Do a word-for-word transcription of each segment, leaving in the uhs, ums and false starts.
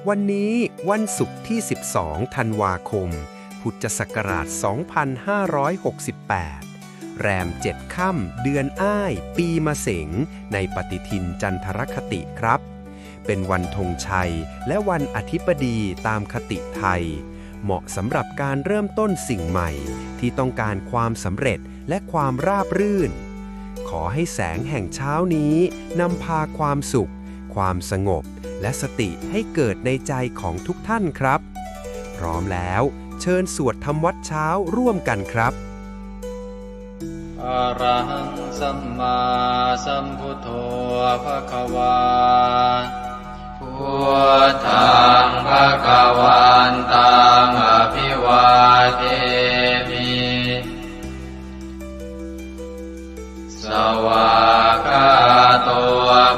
วันนี้วันศุกร์ที่ สิบสอง ธันวาคม พุทธศักราช สองพันห้าร้อยหกสิบแปด แรม เจ็ด ค่ำ เดือนอ้าย ปีมะเสง ในปฏิทินจันทรคติครับ เป็นวันธงชัยและวันอธิบดีตามคติไทย เหมาะสำหรับการเริ่มต้นสิ่งใหม่ที่ต้องการความสำเร็จและความราบรื่น ขอให้แสงแห่งเช้านี้นำพาความสุข ความสงบ และสติให้เกิดในใจของทุกท่านครับ พร้อมแล้ว เชิญสวดทำวัตรเช้าร่วมกันครับ Arahaṃ sammāsambuddho bhagavā. Buddhaṃ bhagavantaṃ abhivādemi. Svākkhāto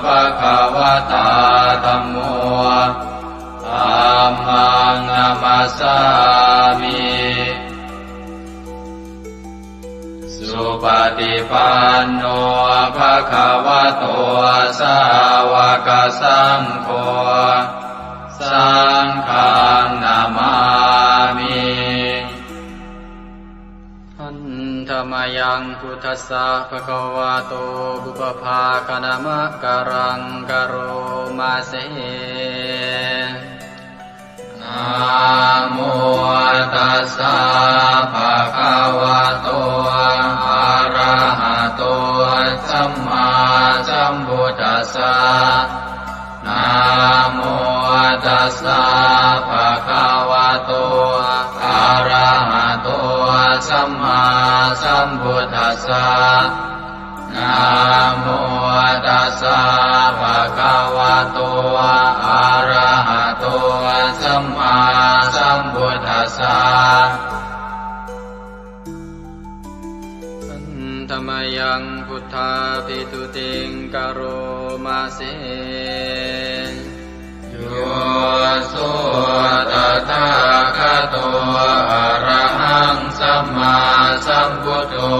bhagavatā dhammo. Dhammaṃ namassāmi. Supaṭipanno bhagavato sāvakasaṅgho. Saṅghaṃ namāmi. Handa mayaṃ buddhassa bhagavato pubbabhāganamakāraṃ karoma se. Namo tassa bhagavato arahato sammāsambuddhassa. Namo tassa bhagavato arahato sammāsambuddhassa. Namo tassa bhagavato arahato sammāsambuddhassa. Handa mayaṃ buddhābhistutiṃ karoma se. Yo so tathāgato arahaṃ sammāsambuddho,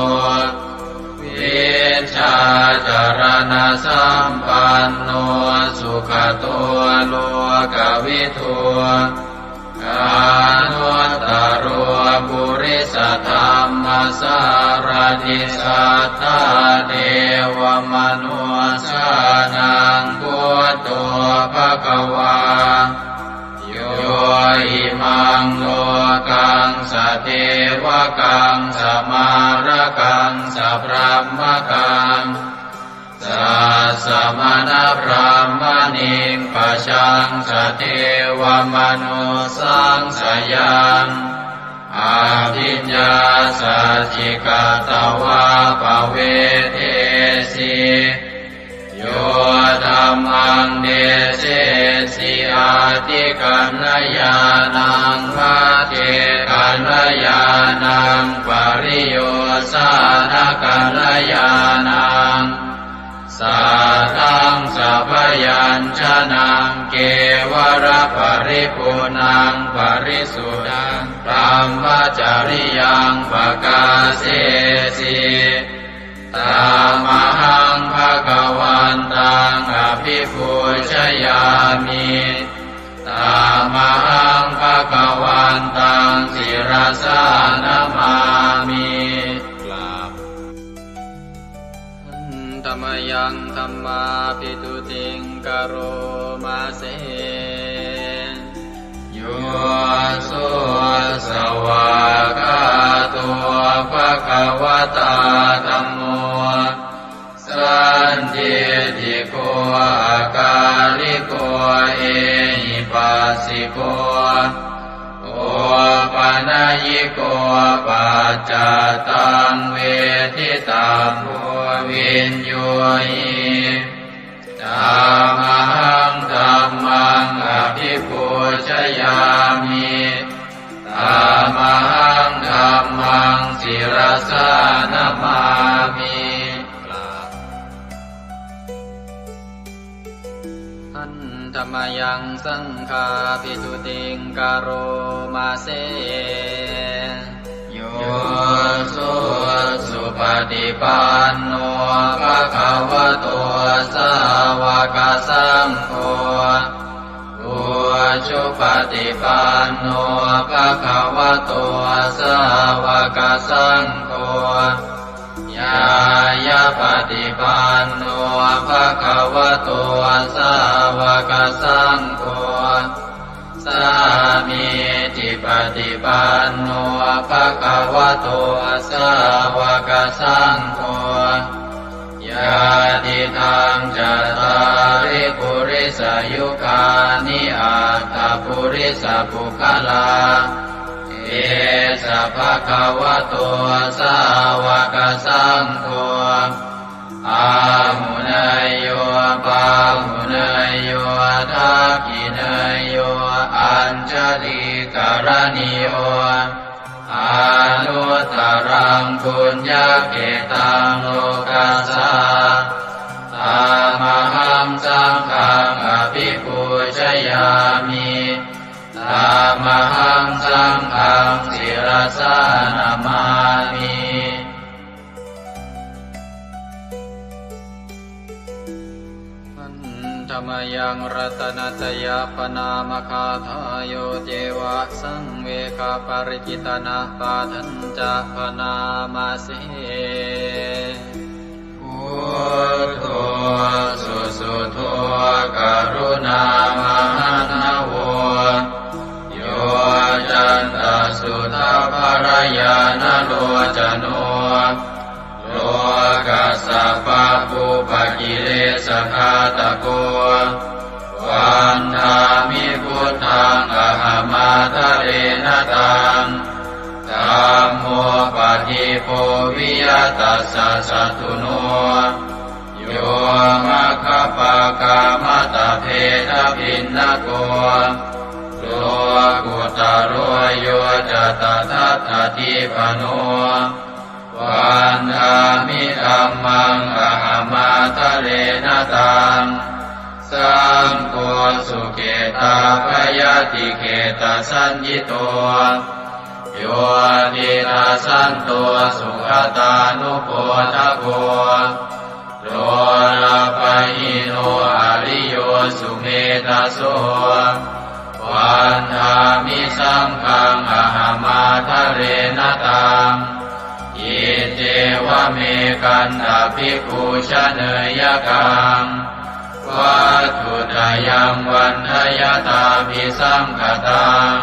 vijjācaraṇasampanno sugato lokavidū, anuttaro purisadammasārathi satthā devamanussānaṃ buddho bhagavā. Yo imaṃ lokaṃ sadevakaṃ samārakaṃ sabrahmakaṃ sassamaṇabrāhmaṇiṃ pajaṃ sadevamanussāṃ sayaṃ abhiññāsacchikatvā pavedesi. Yo dhammaṃ desesi atthikaññāṇaṃ, pacchekakaññāṇaṃ, pariyosānakaññāṇaṃ, saddaṃ sabyañjanaṃ, kevalaparipuṇṇaṃ parisuddhaṃ brahmacariyaṃ pakāsesi. Tamahaṃ bhagavantaṃ abhipūjayāmi. Tamahaṃ bhagavantaṃ sirasā namāmi. กราบ Handa mayaṃ dhammābhistutiṃ karoma se. Yo so svākkhāto bhagavatā dhammo, sandiṭṭhiko akāliko ehipassiko, opanayiko paccattaṃ veditabbo viññūhi. Tamahaṃ dhammaṃ abhipūjayāmi. Tamahaṃ dhammaṃ sirasā namāmi. กราบ Handa mayaṃ saṅghābhistutiṃ karoma se. Yo so supaṭipanno bhagavato sāva sāvakasaṅgho, ujupaṭipanno bhagavato sāvakasaṅgho, ñāyapaṭipanno bhagavato sāvakasaṅgho, sāmīcipaṭipanno bhagavato sāvakasaṅgho, yadidaṃ cattāri purisayugāni aṭṭha purisapuggalā, esa bhagavato sāvakasaṅgho, āhuneyyo pāhuneyyo dakkhiṇeyyo añjalikaraṇīyo, anuttaraṃ puññakkhettaṃ lokassā. Tamahaṃ saṅghaṃ abhipūjayāmi. Tamahaṃ saṅghaṃ sirasā namāmi. Handa mayaṃ ratanattayappaṇāmagāthā, yo ceva saṃvegaparikittanapāṭhañca bhaṇāma se. Buddho susuddho karuṇāmahaṇṇavo, yoccantasuddhabbarañāṇalocano, lokassa pabbupakilesagāthako, vandāmi buddhaṃ ahamādarena taṃ. Dhammo padīpo viya tassa satthuno, yo maggapākamattabhedabhinnako, lokuttaro yo ca tadattadīpano, vandāmi dhammaṃ ahamādarena taṃ. Saṅgho sukhitapayadikhettasaññito, yo tidasanto sugatānubodhako, lolapahīno ariyo sumedhaso, vandāmi saṅghaṃ ahamādarena taṃ. Iccevamekantā bhikkhu janeyya kaṃ, vatthuttayaṃ vaḍḍhayattābhisaṅkhatāṃ,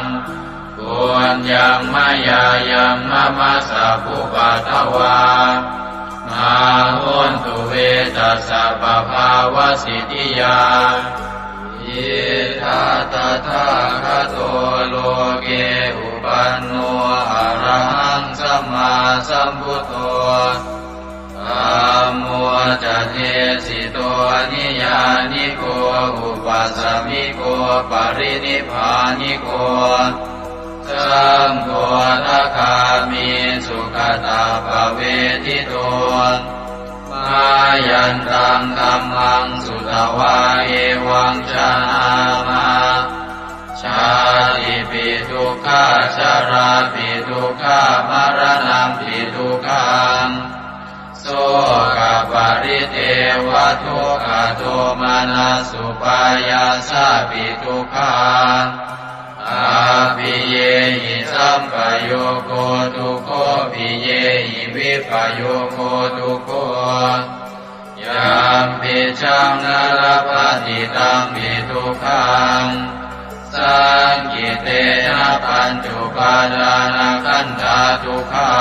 puññaṃ mayā yaṃ mama sabbupaddavā, mā hontu ve tassa pabhāvasiddhiyā. Idha tathāgato loke upanno arahaṃ sammāsambuddho, dhammo ca desito niyyāniko upasamiko parinibbāniko, saṅgho sakāmi sugatappavedito. Mayantaṃ dhammaṃ sutvā evaṃ janāma, jātipi dukkhā jarāpi dukkhā maraṇampi dukkhaṃ, sokaparidevadukkhadomanassupāyāsāpi dukkhā, appiyehi sampayogo dukkho piyehi vippayogo dukkho, yampicchaṃ na labhati tampi dukkhaṃ, saṅkhittena pañcupādānakkhandhā dukkhā.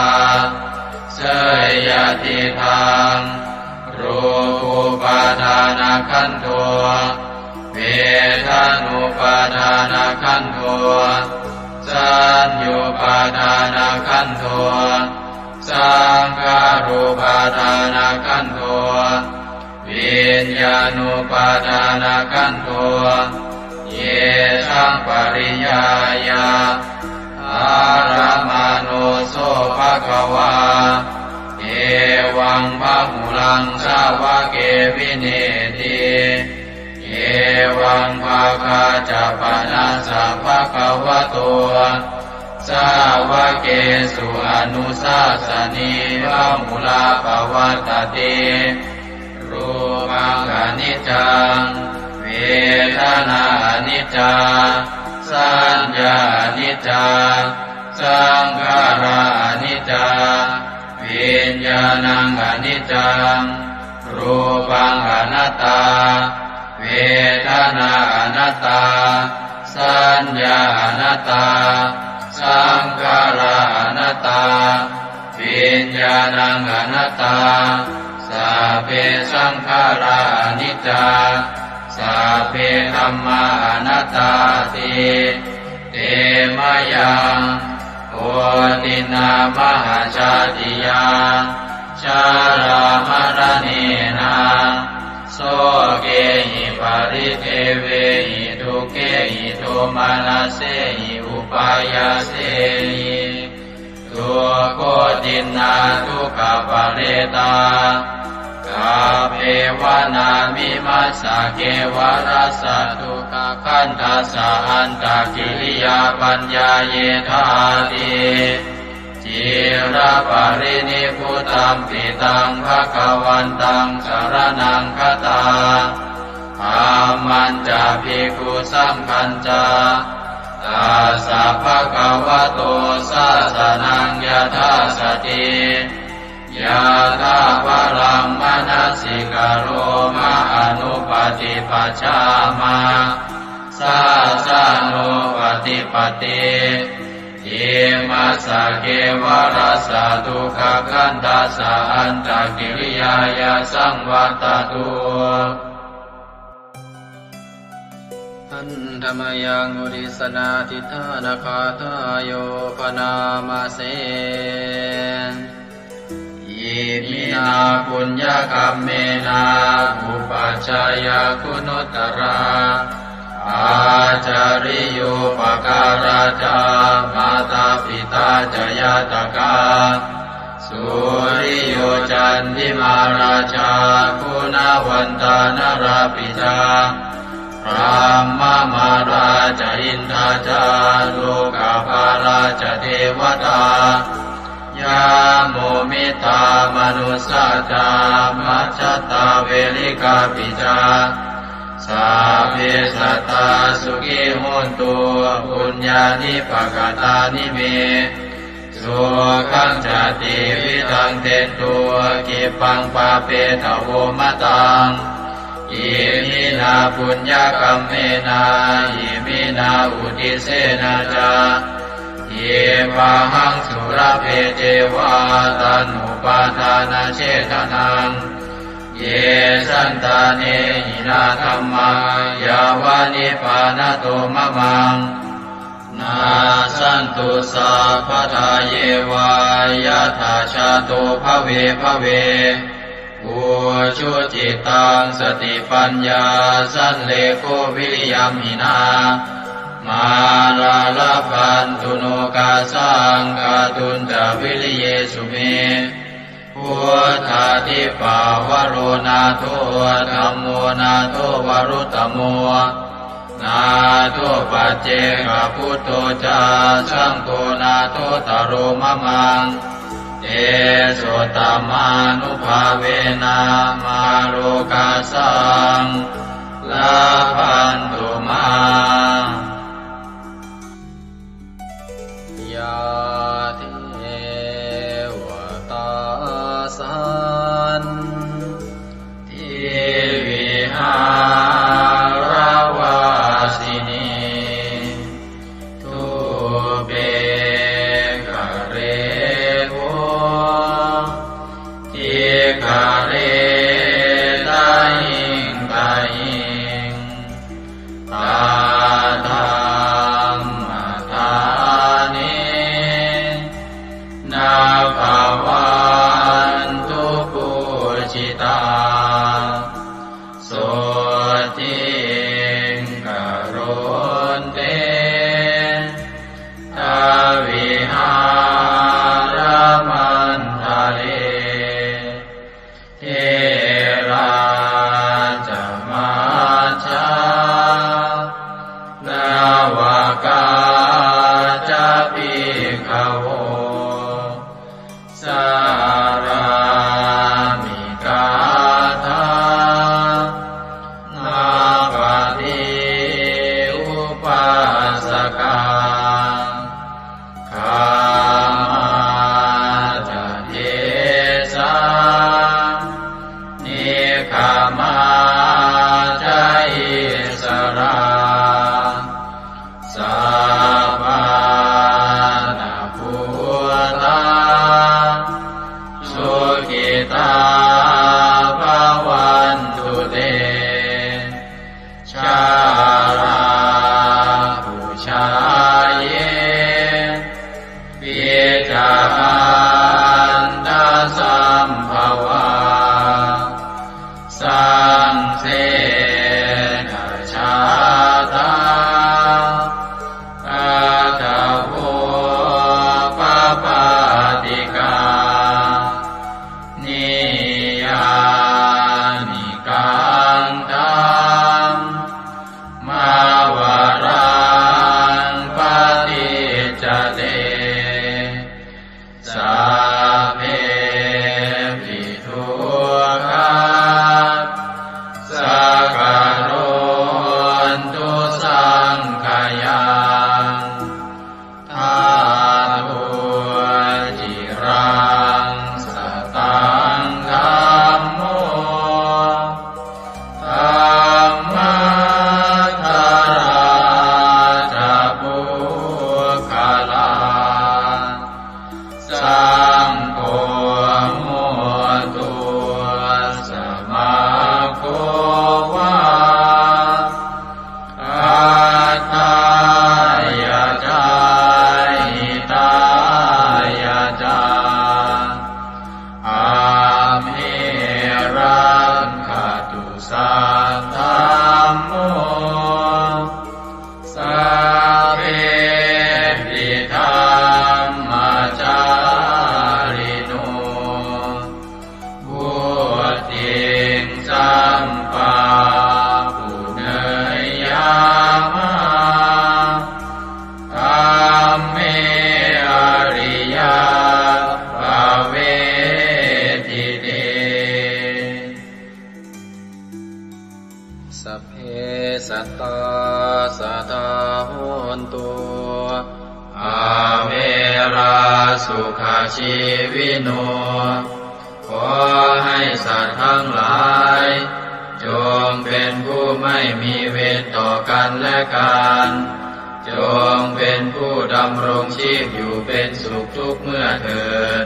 Seyyathidaṃ, rūpupādānakkhandho, vedanupādānakkhandho, saññupādānakkhandho, saṅkhārupādānakkhandho, viññānupādānakkhandho. Yesaṃ pariññāya, ārāmaṇo so bhagavā, evaṃ bahulaṃ sāvake vineeti. Evaṃ bhāgā ca panassa bhagavato sāvakesu anussāsanī bahulā pavattati. Rūpaṃ khaṇi niccaṃ, vedanā aniccā, saññā aniccā, saṅkhārā aniccā, viññāṇaṃ aniccaṃ, rūpaṃ anattā, vedanā anattā, saññā anattā, saṅkhārā anattā, viññāṇaṃ anattā, sabbe saṅkhārā aniccā, sabbe dhammā anattāti. Te mayaṃ otiṇṇā mahāsātiyā, jarāmaraṇena, sokehi paridevehi dukkhehi domanassehi upāyāsehi, dukkhotiṇṇā dukkhaparetā, kappevāna vimassa kevalassa dukkhakandhassa antakiriyā paññāyedhāti. Ciraparinibbutampi taṃ bhagavantaṃ saraṇaṃ gatā, dhammañca bhikkhusaṅghañca, tassa bhagavato sāsanaṃ yathāsati, yathābalaṃ manasikaroma anupaṭipajjāma, sāsanūpaṭipatti. Imassa kevalassa dukkhakandhassa antakiriyāya saṃvattatu. Handa mayaṃ uddissanādhiṭṭhānagāthāyo bhaṇāma se. Iminā puññakammena upajjhāyā guṇuttarā, ācariyūpakārā ca mātā pitā ca ñātakā, suriyo candimā rājā guṇavantā narāpi ca, brahmamārā ca indā ca lokapālā ca devatā, yamo mittā manussā ca majjhattā verikāpi ca, sabbe sattā sukhī hontu puññāni pakatāni me, sukhañca tividhaṃ dentu khippaṃ pāpetha vomataṃ. Iminā puññakammena iminā uddissena ca khippāhaṃ sulabhe ceva taṇhupādānachedanaṃ. Ye santāne hinā dhammā yāva nibbānato mamaṃ, nassantu sabbadā yeva yattha jāto bhave bhave. Ujucittaṃ satipaññā sallekho viriyamhinā, mārā labhantu nokāsaṃ kātuñca viriyesu me. Buddhādhipavaro nātho, dhammo nātho varuttamo, nātho paccekabuddho ca, saṅgho nāthottaro mamaṃ. Tesottamānubhāvena mārokāsaṃ labhantu mā. Yā devatā santivihāravāsinī, thūpe ghare bodhighare tahiṃ tahiṃ, Samā ca issarā sappāṇabhūtā sukhitā bhavantu te. Jalābujā yepi ca aṇḍasambhavā saṃsedajātā athavopapātikā niyyānikaṃ dhammavaraṃ paṭicca te sabbepi dukkhā saṅkarontu saṅkhayaṃ. Ṭhātu ciraṃ sataṃ dhammo dhammaddharā ca puggalā saṅgho hotu samaggo va atthāya ca hitāya ca. Amhe rakkhatu saddhammo sabbepi dhammacārino vuḍḍhiṃ sampāpuṇeyyāma dhamme ariyappavedite. Sabbe sattā sadā hontu averā sukhajīvino. ขอให้สัตว์ทั้งหลาย จงเป็นผู้ไม่มีเวรต่อกันและกัน จงเป็นผู้ดำรงชีพอยู่เป็นสุขทุกเมื่อเถิด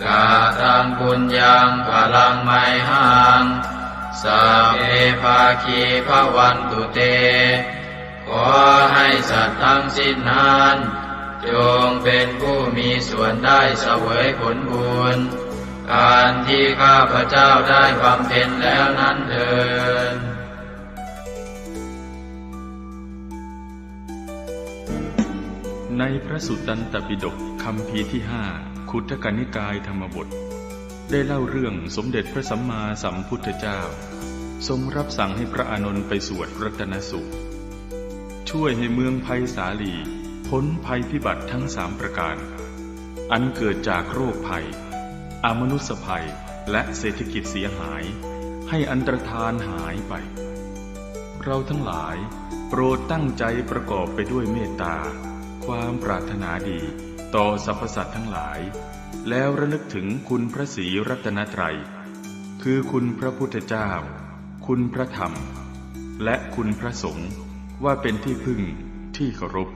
Kataṃ puññaṃ phalaṃ mayhaṃ sabbe bhāgī bhavantu te. ขอให้สัตว์ทั้งสิ้นนั้น จงเป็นผู้มีส่วนได้เสวยผลบุญ อันที่ข้าพเจ้าได้บำเพ็ญแล้วนั้นเทอญ ในพระสุตตันตปิฎกคัมภีร์ที่ห้า คุตทกนิกายธรรมบท ได้เล่าเรื่องสมเด็จพระสัมมาสัมพุทธเจ้า ทรงรับสั่งให้พระอานนท์ไปสวดรัตนสูตร ช่วยให้เมืองไพศาลีพ้นภัยพิบัติทั้งสามประการ อันเกิดจากโรคภัย อมนุสสภัย และเศรษฐกิจเสียหาย ให้อันตรธานหายไป เราทั้งหลายโปรดตั้งใจประกอบไปด้วยเมตตา ความปรารถนาดีต่อสรรพสัตว์ทั้งหลาย แล้วระลึกถึงคุณพระศรีรัตนตรัย คือคุณพระพุทธเจ้า คุณพระธรรม และคุณพระสงฆ์ ว่าเป็นที่พึ่ง ที่เคารพ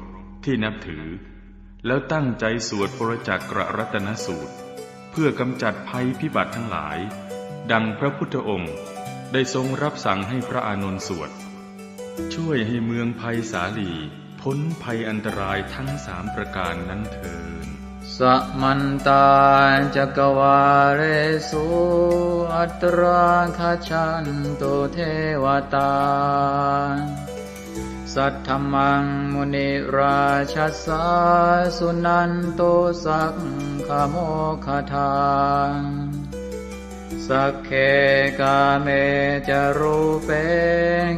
ที่นับถือ แล้วตั้งใจสวดปรจักกรัตนสูตร เพื่อกำจัดภัยพิบัติทั้งหลาย ดังพระพุทธองค์ได้ทรงรับสั่งให้พระอานนท์สวด ช่วยให้เมืองไพศาลีพ้นภัยอันตรายทั้งสามประการนั้นเทอญ Samantā cakkavāḷesu atrāgacchantu devatā. Saddhammaṃ munirājassa suṇantu saggamokkhadaṃ. Sagge kāme ca rūpe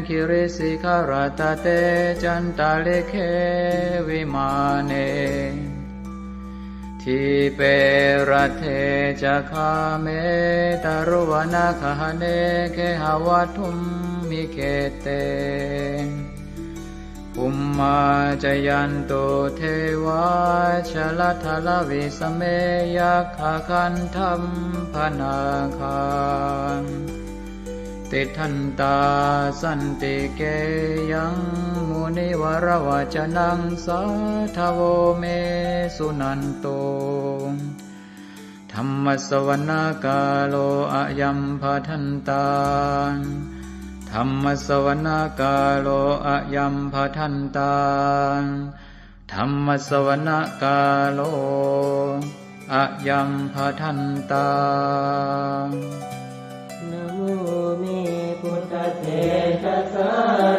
girisikharataṭe cantalikkhe vimāne. Dīpe raṭṭhe ca gāme taruvanagahane gehavatthumhi khette. Bhummā cāyantu devā jalathalavisame yakkhagandhabbanāgā. tiṭṭhantā santike yaṃ munivaravacanaṃ sādhavo me suṇantu. Dhammassavanakālo ayambhadantā. Dhammassavanakālo ayambhadantā. Dhammassavanakālo ayambhadantā. Namo me buddhatejasā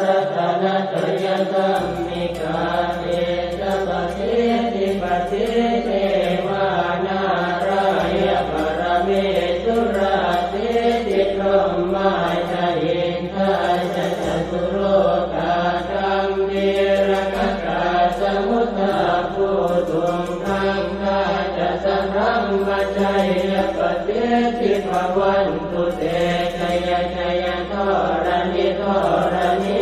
ratanattayadhammikā tejapasiddhi pasīdevā nārāya paramesurā siddhibrahmā ca indā ca catulokā gambhīrakkhakā samuddā bhūtuṃ gaṅgā ca sabrahmajayya pasiddhi bhavantu te. Jaya jaya dharaṇi dharaṇī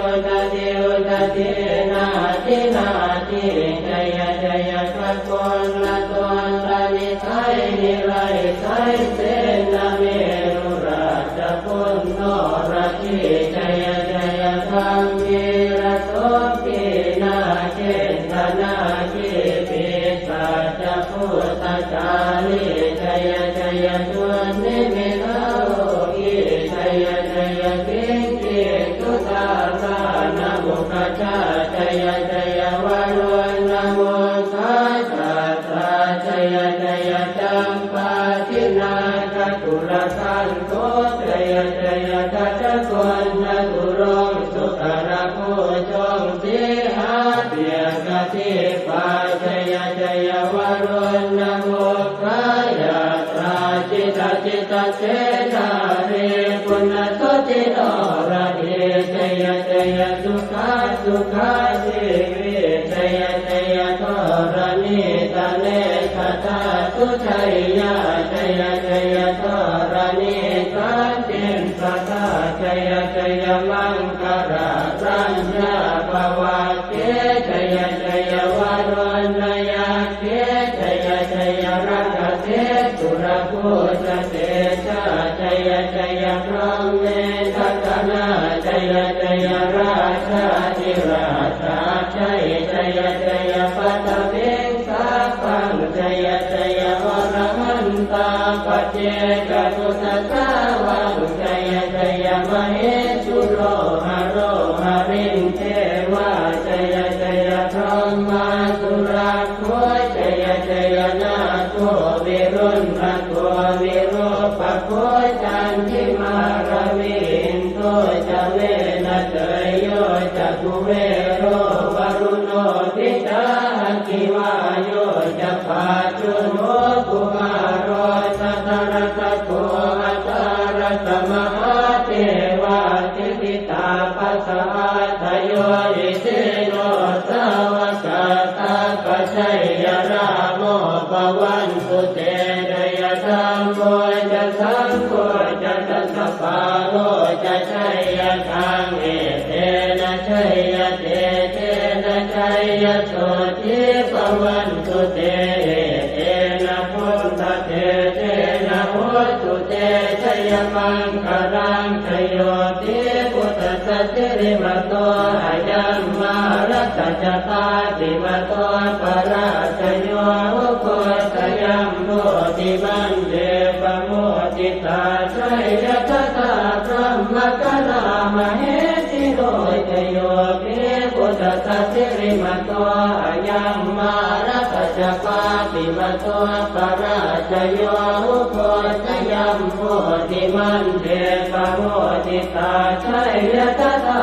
udadhi udadhī nadi nadī jaya jaya gaganalatantanisaya nirayasaya senameru rājabala noradī jaya jaya gambhīrasombhī nāgendanāgī pisācabhūtakālī jaya jaya dunnimittarogī jaya jaya siṅgī sudā dānamukhajā jaya jaya varuṇamukhasātrā jaya jaya campādināgakulagantho jaya jaya gajagonnaturaṅga sukarabhujaṅga sīhabyagghadīpā jaya jaya varuṇamukhayātrā jita jita senārī puna suddhi noradī jaya jaya sukhā sukhā jīvī jaya jaya dharaṇītale sadā sujayyā jaya jaya dharaṇī santin sadā jaya jaya maṅkararaññā bhavagge jaya jaya varuṇayakkhe jaya jaya rakkhase surabhujatejā jaya jaya brahmendagaṇā jaya jaya rājādhirājasājjai jaya jaya paṭhaviṃ sabbaṃ jaya jaya arahantā paccekabuddhasāvaṃ jaya jaya mahesuro haro harindevā jaya jaya brahmā surakkho jaya jaya nāgo viruḷhako virūpakkho candimā ravi indo ca venateyyo ca kuvero varuṇopi ca aggi vāyo ca pājuṇho kumāro dhataraṭṭhako aṭṭhārasa mahādevā siddhitāpasa-ādayo isino sāvakā sabbā jaya rāmo bhavantu te jaya dhammo ca saṅgho ca dasapālo ca jayakaṃ etena jayatejena jayasotthī bhavantu te etena buddhatejena hotu te jayamaṅgalaṃ jayo pi buddhassa sirīmato ayaṃ mārassa ca pāpimato parājayo ugghosayuṃ bodhimaṇḍe pamoditā jaya tadā brahmagaṇā mahesino jayo pi buddhassa sirīmato ayaṃ mārassa ca pāpimato parājayo ugghosayuṃ bodhimaṇḍe pamoditā jaya tadā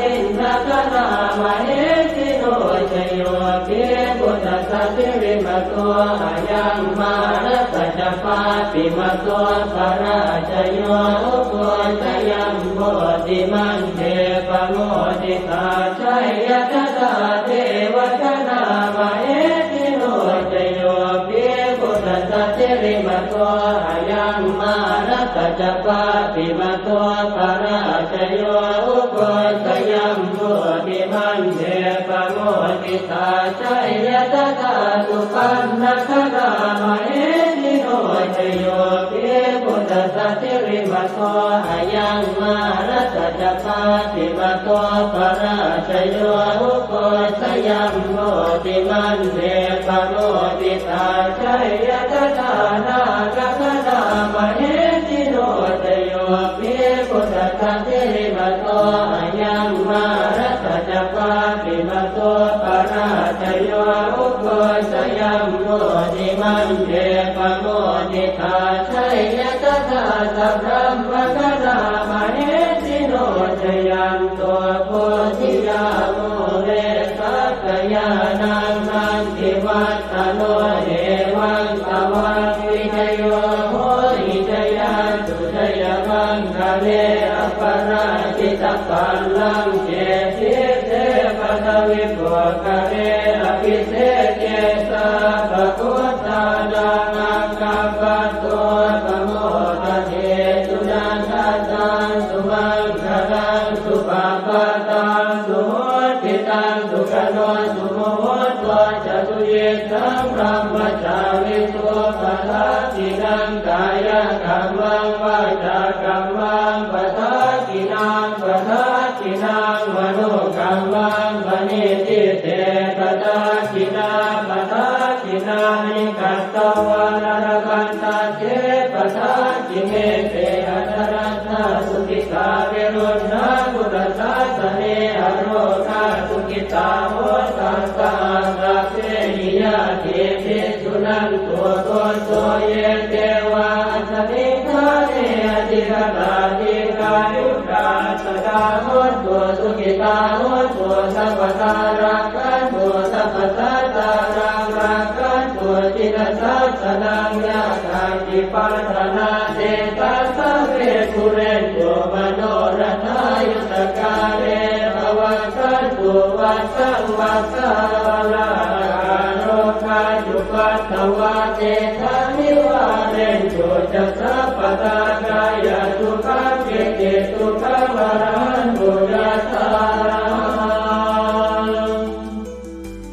indagaṇā mahesino jayo pi buddhassa sirīmato ayaṃ mārassa ca pāpimato parājayo ugghosayuṃ bodhimaṇḍe pamoditā jaya tadā devagaṇā mahesino jayo pi buddhassa sirīmato ayaṃ mārassa ca pāpimato parājayo ugghosayuṃ bodhimaṇḍe pamoditā jaya tadā supaṇṇagaṇā mahesino jayo pi buddhassa sirīmato ayaṃ Mārassa ca pāpimato parājayo, ugghosayuṃ bodhimaṇḍe pamoditā, jaya tadā nāgagaṇā mahesino. Jayo hi buddhassa sirīmato ayaṃ, mārassa ca pāpimato parājayo, ugghosayuṃ bodhimaṇḍe pamoditā, jaya tadā sabrahmagaṇā mahesino. Jayanto bodhiyā mūle sakyānaṃ nandivaḍḍhano, evaṃ tvaṃ vijayo hohi jayassu jayamaṅgale, aparājitapallaṅke sīse paṭhavipokkhare, abhiseke sabbabuddhānaṃ aggappatto pamodati. Sunakkhattaṃ sumaṅgalaṃ supabhātaṃ suhuṭṭhitaṃ, sukhaṇo sumuhutto ca suyiṭṭhaṃ brahmacārisu, padakkhiṇaṃ kāyakammaṃ vācākammaṃ padakkhiṇaṃ, padakkhiṇaṃ manokammaṃ paṇidhī te padakkhiṇā, padakkhiṇāni katvāna labhantatthe padakkhiṇe. Te atthaladdhā sukhitā viruḷhā buddhasāsane, arogā sukhitā hotha saha sabbehi ñātibhi. Suṇantu bhonto ye devā asmiṃ ṭhāne adhigatā, dīghāyukā sadā hontu, sukhitā hontu sabbadā, rakkhantu sabbasattānaṃ, rakkhantu jinasāsanaṃ. Yā kāci patthanā tesaṃ sabbe pūrentu manorathā, yuttakāle pavassantu vassaṃ vassā, ālāhakā rogā cupaddavā tesaṃ nivārentu ca sabbadā, kāyasukhaṃ cittisukhaṃ arahantu yathārahaṃ.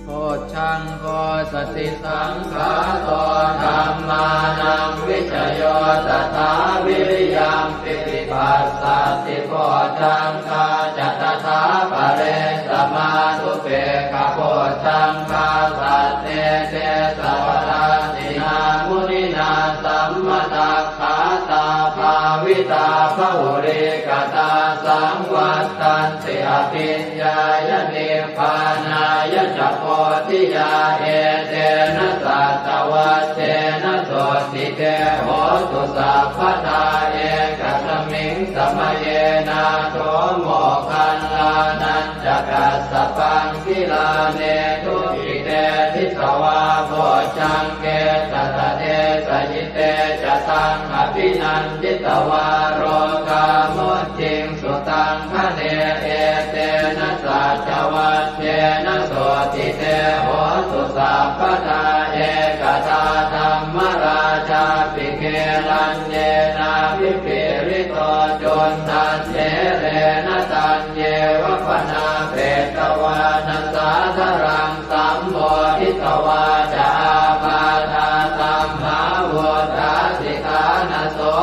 Bojjhaṅgo satisaṅkhāto dhammānaṃ vicayo tathā, viriyampīti passaddhi bojjhaṅgā ca tathāpare, samādhupekkhabojjhaṅgā sattete sabbadassinā, muninā sammadakkhātā bhāvitā bahulīkatā, saṃvattanti abhiññāya nibbānāya ca bodhiyā. Etena saccavajjena sotthi te hotu sabbadā, ekasmiṃ samaye nātho moggallānañca kassapaṃ, gilāne dukkhite disvā bojjhaṅge satta desayi. Te ca taṃ abhinanditvā rogā mucciṃsu taṅkhaṇe, etena saccavajjena sotthi te hotu sabbadā. Ekadā dhammarājāpi gelaññenābhipīḷito, cundattherena taññeva bhaṇāpetvāna sādaraṃ, sammoditvā ca ābādhā tamhā vuṭṭhāsi ṭhānaso,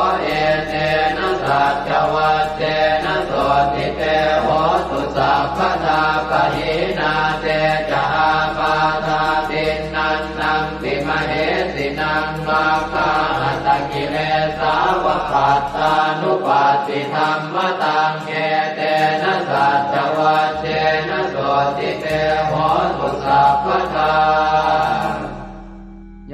etena saccavajjena sotthi te hotu sabbadā. Pahīnā te ca ābādhā tiṇṇannampi mahesinaṃ, maggāhatakilesāva pattānuppattidhammataṃ, etena saccavajjena sotthi te hotu sabbadā.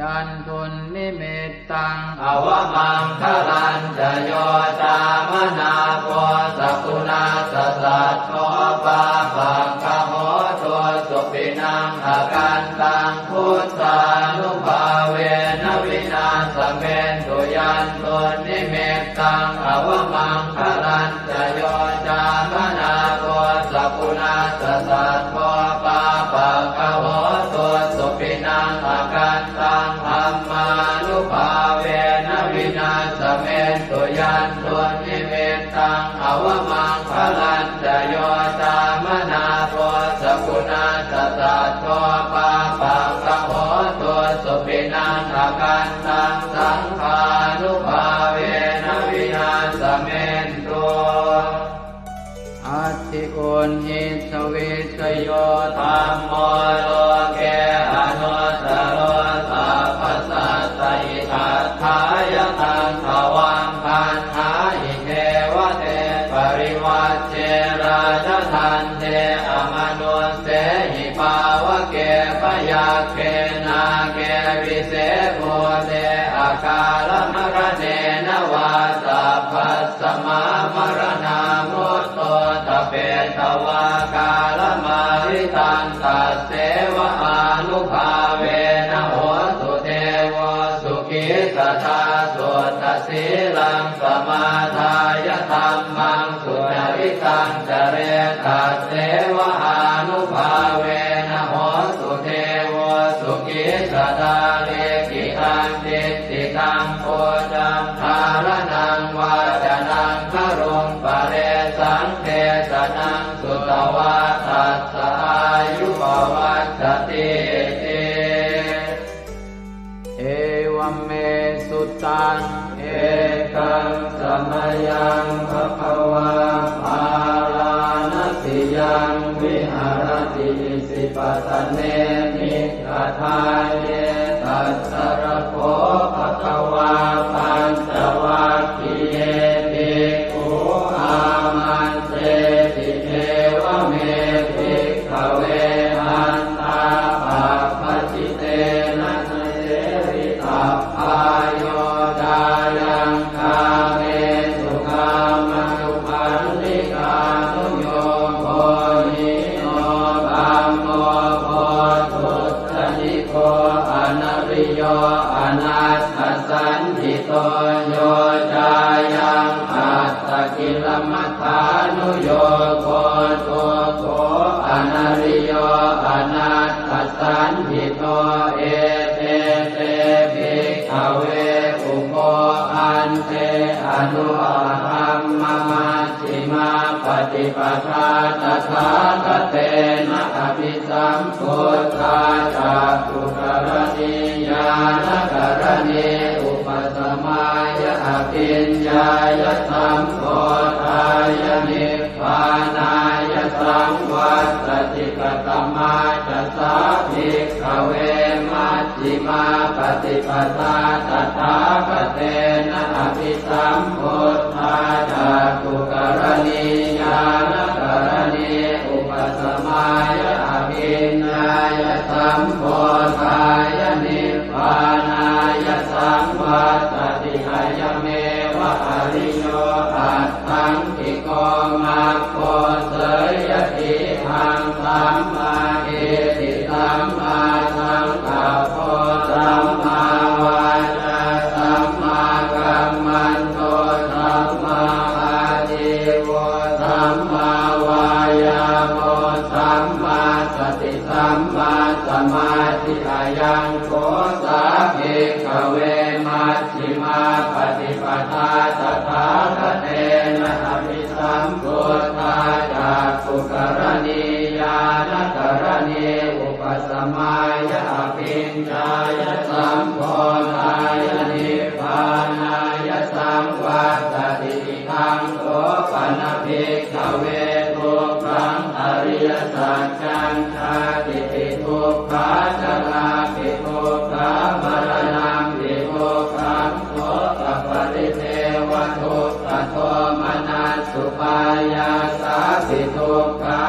Yandunnimittaṃ avamaṅgalañca yo cāmanāpo sakuṇassa saddo, pāpaggaho dussupinaṃ akantaṃ, buddhānubhāvena vināsamentu. Yandunnimittaṃ avamaṅgalañca yo cāmanāpo sakuṇassa saddo, pāpaggaho dussupinaṃ akantaṃ, dhammānubhāvena vināsamentu. Yandunnimittaṃ avamaṅgalañca yo cāmanāpo sakuṇassa saddo, pāpaggaho Uṇhissa vijjayo dhammo loke anuttaro sabbasattahitatthāya taṃ tvaṃ gaṇhāhi devate parivajje rājadaṇḍe amanussehi pāvake byagghe nāge vise bhūte akālamaraṇena vā sabbasmā maraṇā mutto ṭhapetvā kālamāritaṃ tasseva ānubhāvena hotu devo sukhī sadā. Suddhasīlaṃ samādāya dhammaṃ sucaritaṃ care tasseva ānubhāvena hotu devo sukhī sadā. Likkhitaṃ cintitaṃ pūjaṃ dhāraṇaṃ vācanaṃ garuṃ paresaṃ desanaṃ sutvā tassa āyu pavaḍḍhatīti. Evaṃ me sutaṃ. Ekaṃ samayaṃ bhagavā bārāṇasiyaṃ viharati isipatane migadāye. Tatra kho bhagavā pañcavaggiye bhikkhū āmantesi evaṃ me bhikkhave antā pabbajitena na sevitabbā yo cāyaṃ kāmesu kāmasukhallikānuyogo hīno gammo pothujjaniko anariyo anatthasañhito yo cāyaṃ attakilamathānuyogo dukkho anariyo anatthasañhito ete te bhikkhave ubho ante anupagamma majjhimā paṭipadā tathāgatena abhisambuddhā cakkhukaraṇī ñāṇakaraṇī upasamāya abhiññāya sambodhāya nibbānāya saṃvattati. Katamā ca sā bhikkhave maj jhimā paṭipadā tathāgatena abhisambuddhā cakkhukaraṇī ñāṇakaraṇī upasamāya abhiññāya sambodhāya nibbānāya saṃvattati. Ayameva ariyo aṭṭhaṅgiko maggo seyyathidaṃ sammādiṭṭhi sammāsaṅkappo sammāvācā sammākammanto sammāājīvo sammāvāyāmo sammāsati sammāsamādhi. Ayaṃ kho sā bhikkhave maj jhimā paṭipadā tathāgatena abhisambuddhā cakkhukaraṇī ñāṇakaraṇī upasamāya abhiññāya sambodhāya nibbānāya saṃvattati. Idaṃ kho pana bhikkhave dukkhaṃ ariyasaccaṃ jātipi dukkhā jarāpi dukkhā maraṇampi dukkhaṃ sokaparidevadukkhadomanassupāyāsāpi dukkhā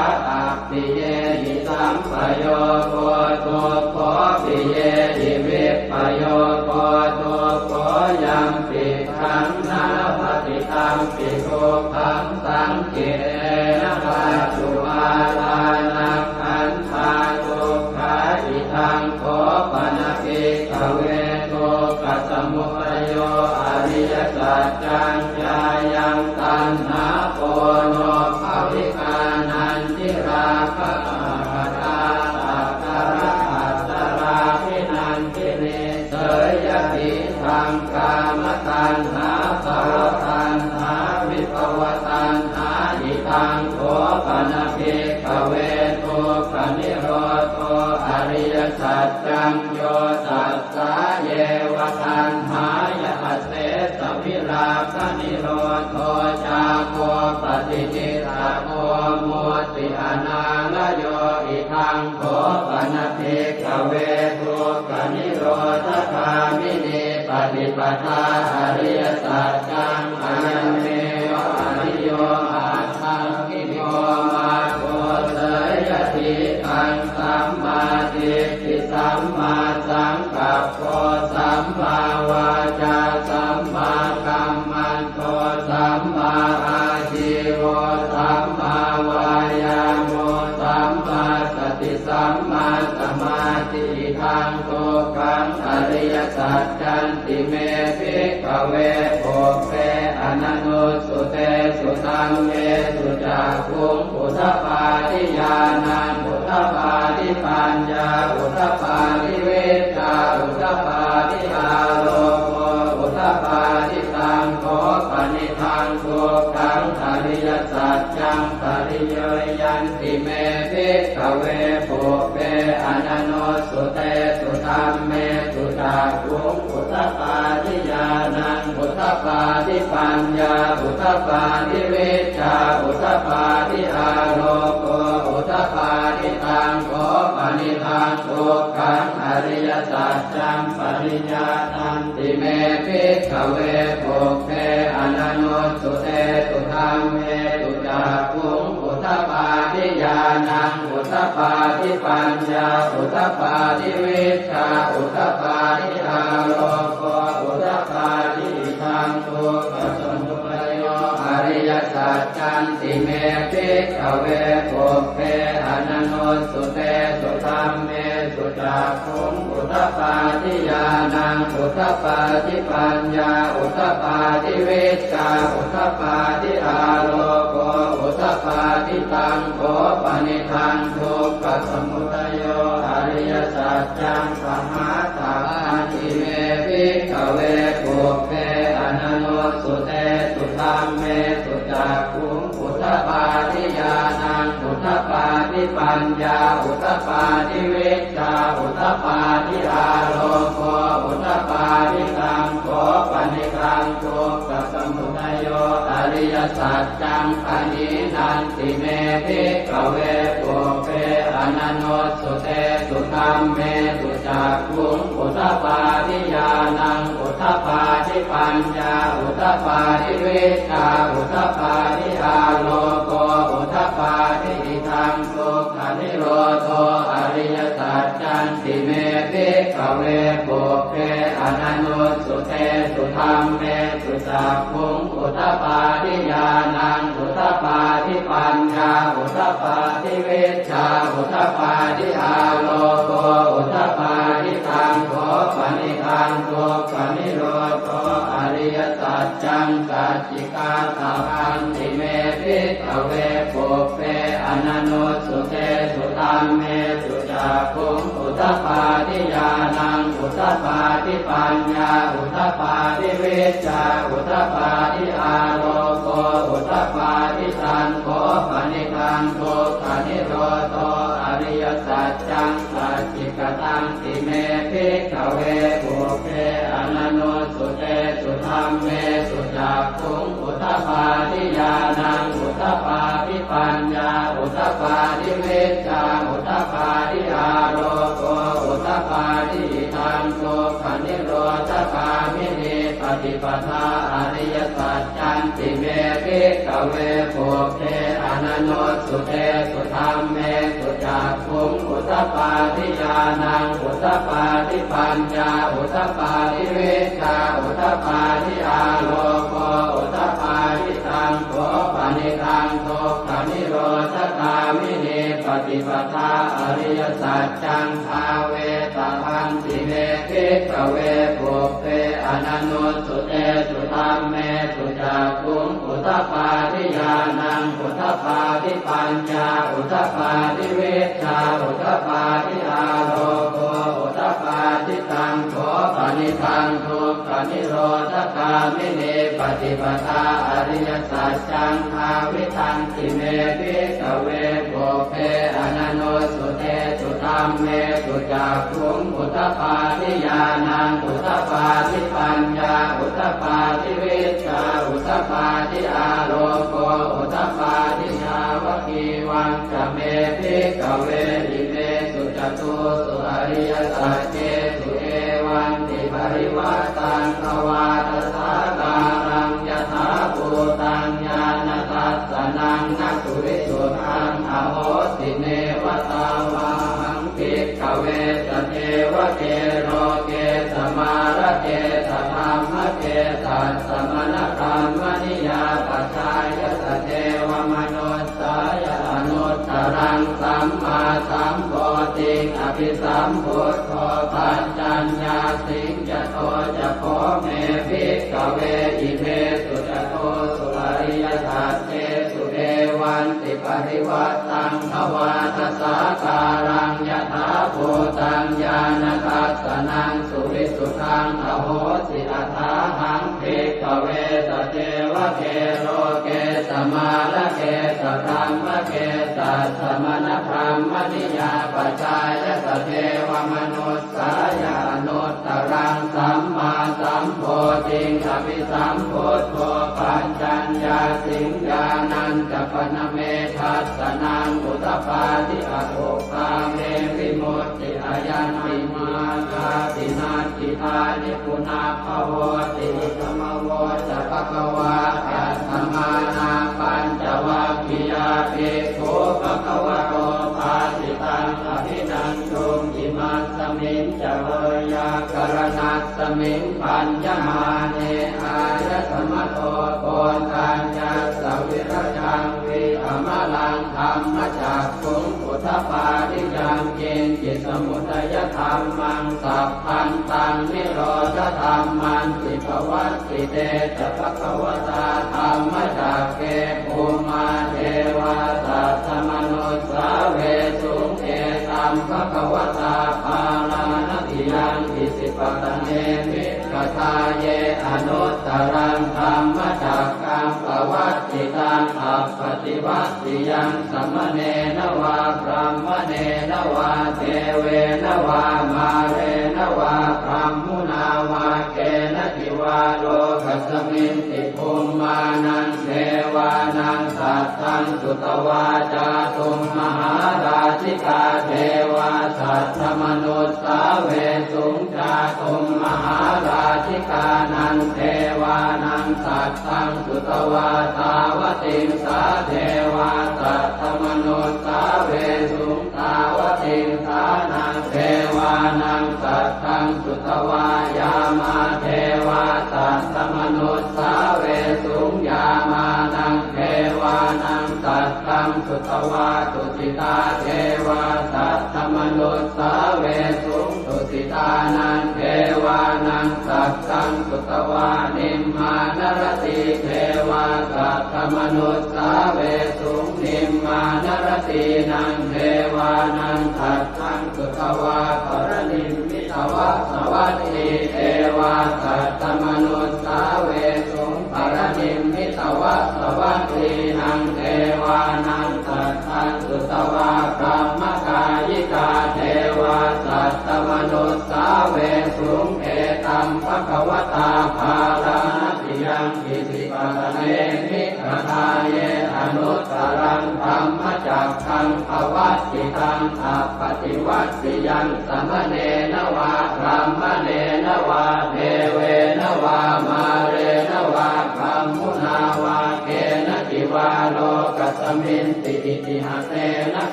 appiyehi sampayogo dukkho piyehi vippayogo dukkho yampidaṃ na labhati tampi dukkhaṃ saṅkhittena pañcupādānakkhandhā dukkhā. Idaṃ kho pana bhikkhave dukkhasamudayo ariyasaccaṃ yāyaṃ taṇhā ponobbhavikā nandirāgasahagatā tatra atatāladdhanandinī seyyathidaṃ kāmataṇhā bhavataṇhā vibhavataṇhā. Idaṃ kho pana bhikkhave dukkhanirodho ariyasaccaṃ yo tassāyeva taṇhāya asesavirāganirodho cāgo paṭinissaggo mutti anālayo. Idaṃ kho pana bhikkhave dukkhanirodhagāminī paṭipadā ariyasaccaṃ, ayameva ariyo aṭṭhaṅgiko maggo, seyyathīdaṃ: sammādiṭṭhi sammāsaṅkappo sammāvācā sammākammanto sammāājīvo sammāvāyāmo sammāsati sammāsamādhi. Idaṃ dukkhaṃ ariyasaccanti me bhikkhave pubbe ananussutesu dhammesu cakkhuṃ udapādi ñāṇaṃ udapādi paññā udapādi vijjā udapādi āloko udapādi. Taṃ kho panidaṃ dukkhaṃ ariyasaccaṃ pariññeyyanti me bhikkhave pubbe ananussutesu dhammesu cakkhuṃ udapādi ñāṇaṃ udapādi paññā udapādi vijjā udapādi āloko udapādi. Taṃ kho panidaṃ dukkhaṃ ariyasaccaṃ pariññātanti me bhikkhave pubbe ananussutesu dhammesu cakkhuṃ udapādi ñāṇaṃ udapādi paññā udapādi vijjā udapādi āloko udapādi. Idaṃ dukkhasamudayo ariyasaccanti me bhikkhave pubbe ananussutesu dhammesu cakkhuṃ udapādi ñāṇaṃ udapādi paññā udapādi vijjā udapādi āloko udapādi. Taṃ kho panidaṃ dukkhasamudayo ariyasaccaṃ pahātabbanti me bhikkhave pubbe ananussutesu dhammesu cakkhuṃ udapādi ñāṇaṃ udapādi paññā udapādi vijjā udapādi āloko udapādi. Taṃ kho panidaṃ dukkhasamudayo ariyasaccaṃ pahīnanti me bhikkhave pubbe ananussutesu dhammesu cakkhuṃ udapādi ñāṇaṃ udapādi paññā udapādi vijjā udapādi āloko udapādi. Idaṃ dukkhanirodho ariyasaccanti me bhikkhave pubbe ananussutesu dhammesu cakkhuṃ udapādi ñāṇaṃ udapādi paññā udapādi vijjā udapādi āloko udapādi. Taṃ kho panidaṃ dukkhanirodho ariyasaccaṃ sacchikātabbanti me bhikkhave pubbe ananussutesu dhammesu cakkhuṃ udapādi ñāṇaṃ udapādi paññā udapādi vijjā udapādi āloko udapādi. Taṃ kho panidaṃ dukkhanirodho ariyasaccaṃ sacchikatanti me bhikkhave pubbe ananussutesu dhammesu cakkhuṃ udapādi ñāṇaṃ udapādi paññā udapādi vijjā udapādi āloko udapādi. Idaṃ dukkhanirodhagāminī paṭipadā ariyasaccanti me bhikkhave pubbe ananussutesu dhammesu cakkhuṃ udapādi ñāṇaṃ udapādi paññā udapādi vijjā udapādi āloko udapādi. Taṃ kho panidaṃ dukkhanirodhagāminī paṭipadā ariyasaccaṃ bhāvetabbanti me bhikkhave pubbe ananussutesu dhammesu cakkhuṃ udapādi ñāṇaṃ udapādi paññā udapādi vijjā udapādi āloko udapādi. Taṃ kho panidaṃ dukkhanirodhagāminī paṭipadā ariyasaccaṃ bhāvitanti me bhikkhave pubbe ananussutesu dhammesu cakkhuṃ udapādi ñāṇaṃ udapādi paññā udapādi vijjā udapādi āloko udapādi. Yāvakīva ca me bhikkhave imesu catūsu ariyasaccesu evantiparivaṭṭaṃ dvādasākāraṃ yathābhūtaṃ ñāṇadassanaṃ na suvisuddhaṃ ahosi. Neva tāvāhaṃ bhikkhave sadevake loke samārake sadhammake sassamaṇabrāhmaṇiyā pajāya sadevamanussāya anuttaraṃ sammāsambodhiṃ abhisambuddho paccaññāsiṃ. Yato ca kho me bhikkhave imesu catūsu ariyasaccesu evantiparivaṭṭaṃ dvādasākāraṃ yathābhūtaṃ ñāṇadassanaṃ suvisuddhaṃ ahosi. Athāhaṃ bhikkhave sadevake loke samārake sadhammake sassamaṇabrāhmaṇiyā pajāya sadevamanussāya anuttaraṃ sammāsambodhiṃ abhisambuddho paccaññāsiṃ. Ñāṇañca pana me dassanaṃ udapādi, akuppā me vimutti, ayaṃ nibbānāti, natthidāni punabbhavoti. Idamavoca bhagavā. Attamanā pañcavaggiyā bhikkhū bhagavato bhāsitaṃ abhinanduṃ. Imasmiñca veyyākaraṇasmiṃ bhaññamāne āyasmato Koṇḍaññassa virajaṃ vītamalaṃ dhammacakkhuṃ udapādi: yaṅkiñci samudayadhammaṃ sabbantaṃ nirodhadhammanti. Pavattite ca bhagavatā dhammacakke bhummā devā saddamanussāvesuṃ: etaṃ bhagavatā Bārāṇasiyaṃ Isipatane Migadāye anuttaraṃ dhammacakkaṃ pavattitaṃ appaṭivattiyaṃ samaṇena vā brāhmaṇena vā devena vā mārena vā brahmunā vā kenaci vā lokasminti. Bhummānaṃ devānaṃ saddaṃ sutvā cātummahārājikā devā saddamanussāvesuṃ. Cātummahārājikānaṃ devānaṃ saddaṃ sutvā tāvatiṃsā devā saddamanussāvesuṃ. Tāvatiṃsānaṃ devānaṃ saddaṃ sutvā yāmā devā saddamanussāvesuṃ. Yāmānaṃ devānaṃ saddaṃ sutvā tusitā devā saddamanussāvesuṃ. Tusitānaṃ devānaṃ saddaṃ sutvā nimmānaratī devā saddamanussāvesuṃ. Nimmānaratīnaṃ devānaṃ saddaṃ sutvā paranimmitavasavattī devā saddamanussāvesuṃ. Paranimmitavasavattīnaṃ devānaṃ saddaṃ sutvā brahmakāyikā devā saddamanussāvesuṃ. Etaṃ bhagavatā Bārāṇasiyaṃ Isipatane Migadāye anuttaraṃ dhammacakkaṃ pavattitaṃ appaṭivattiyaṃ samaṇena vā brāhmaṇena vā devena vā mārena vā brahmunā vā kenaci vā lokasminti. Itiha tena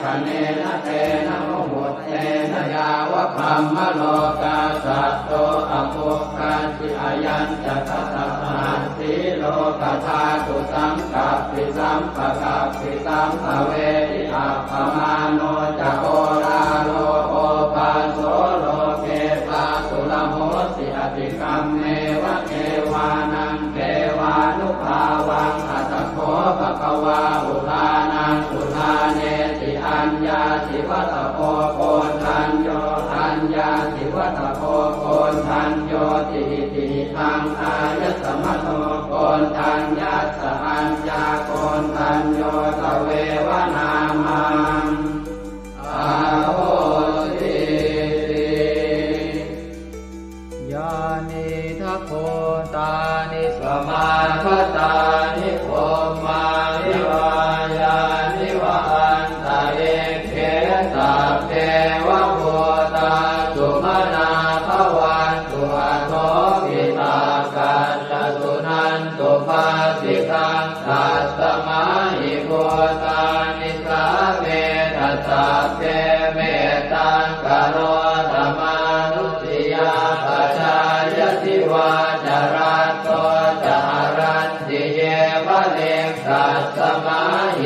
khaṇena tena muhuttena yāva brahmalokā saddo abbhuggacchi. Ayañca dasasahassī lokadhātu saṅkappi sampakappi sampavedhi. Appamāṇo ca oḷāro obhāso loke pāturahosi atikkammeva devānaṃ devānubhāvaṃ. Atha kho bhagavā udānaṃ udānesi: Aññāsi vata bho Koṇḍañño, aññāsi vata bho Koṇḍaññoti. Itihidaṃ āyasmato Koṇḍaññassa aññākoṇḍañño tveva nāmaṃ ahosīti. Yānīdha bhūtāni samāgatāni bhummāni vā yāni va anta Nisāmetha sabbe mettaṃ karotha mānusiyā pajāya divā ca ratto ca haranti yeva likkhasmā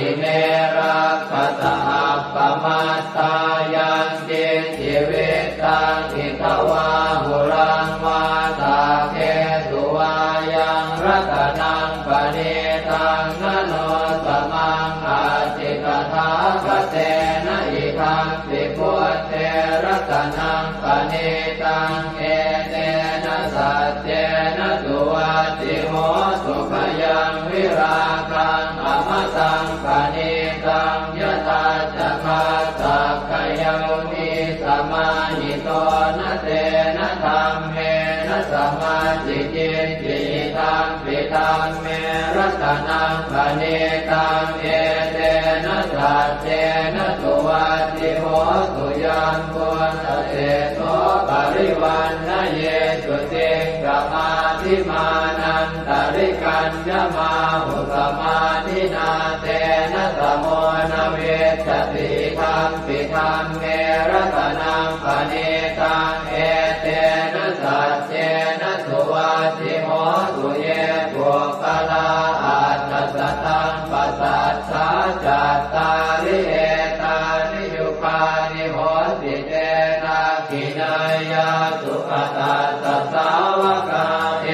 ime rakkhasa appamattā. Yaṅkiñci vittaṃ idha vā huraṃ vā saggesu vā yaṃ ratanaṃ paṇītaṃ na no samaṃ atthi tathāgatena idampi buddhe ratanaṃ paṇītaṃ etena saccena suvatthi hotu. Khayaṃ virāgaṃ amataṃ paṇītaṃ yadajjhagā sakyamunī samāhito na tena dhammena samatthi kiñci idampi dhamme ratanaṃ paṇītaṃ etena saccena suvatthi hotu. Yambuddhaseṭṭho parivaṇṇayī suciṃ samādhimānantarikaññamāhu samādhinā tena samo na vijjati idampi dhamme ratanaṃ paṇītaṃ etena saccena suvatthi hotu. Ye puggalā aṭṭha sataṃ pasaṭṭhā cattāri etāni yugāni honti te dakkhiṇeyyā sugatassa sāvakā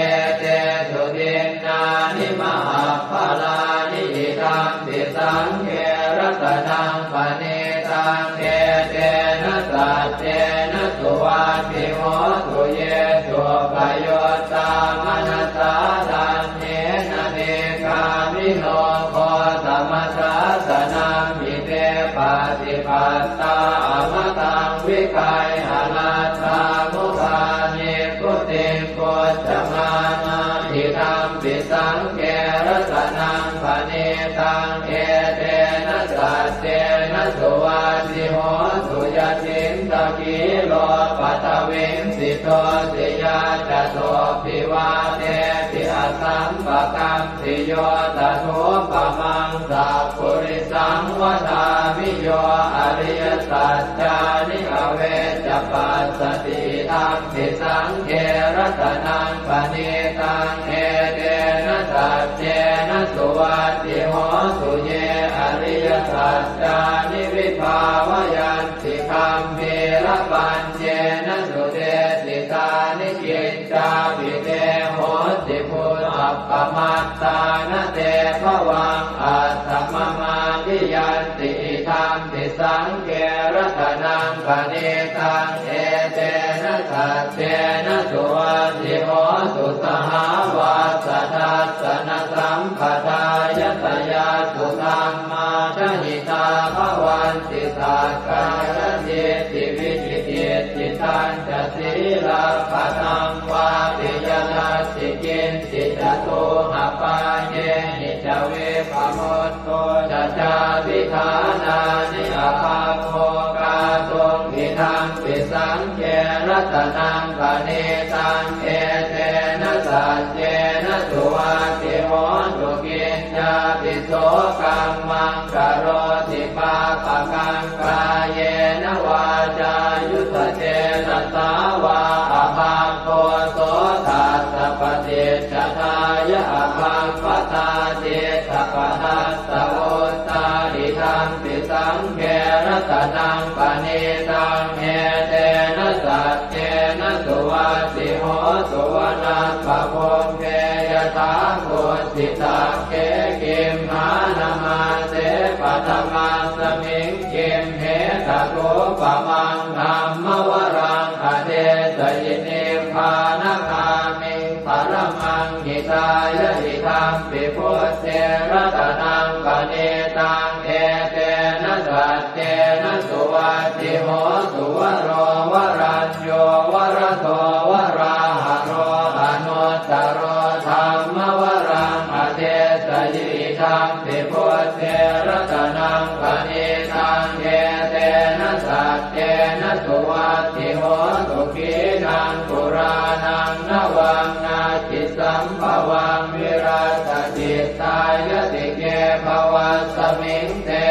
etesu dinnāni mahapphalāni idampi saṅghe ratanaṃ paṇītaṃ etena saccena suvatthi hotu. Ye suppayuttā manasā daḷhena nikkāmino gotamasāsanamhi te pattipattā amataṃ vigayha laddhā mudhā nibbutiṃ bhuñjamānā idampi saṅghe ratanaṃ paṇītaṃ etena saccena suvatthi hotu. Yacittakhīlo paṭhaviṃ sito siyā catubbhi vātebhi asampakampiyo tathūpamaṃ sappurisaṃ vadāmi yo ariyasaccāni avecca passati idampi saṅghe ratanaṃ paṇītaṃ etena saccena suvatthi hotu. Ye ariyasaccāni vibhāvayanti gambhīrapaññena sudesitāni kiccāpi te honti bhusappamattā na te bhavaṃ aṭṭhamamādiyanti idampi saṅghe ratanaṃ paṇītaṃ etena saccena suvatthi hotu. Sahāvassa dassanasampadāya tayassu dhammā jahitā bhavanti sakkāyadiṭṭhi vicikicchitañca sīlabbataṃ vāpi yadatthi kiñci catūhapāyehi ca vippamutto ca cābhiṭhānāni abhabbo kātuṃ idampi saṅghe ratanaṃ paṇītaṃ etena saccena suvatthi hotu. Kiñcāpi so kammaṃ karoti pāpakaṃ kāyena vācāyuda cetasā vā abhabbo so tassa paṭicchadāya abhabbatā cittapadassavutthā idampi saṅghe ratanaṃ paṇītaṃ etena saccena suvatthi hotu. Vanappagumbe yathā kussitagge gimhānamāse paṭhamasmiṃ gimhe tathūpamaṃ dhammavaraṃ adesayi nibbānagāmiṃ paramaṃ hitāya idampi buddhe ratanaṃ paṇītaṃ etena saccena suvatthi hotu. Varo varañño varado varāharo anuttaro dhammavaraṃ adesayi idampi buddhe ratanaṃ paṇītaṃ etena saccena suvatthi hotu. Khīṇaṃ purāṇaṃ navaṃ natthi sambhavaṃ virattacittāyatike bhavasmiṃ te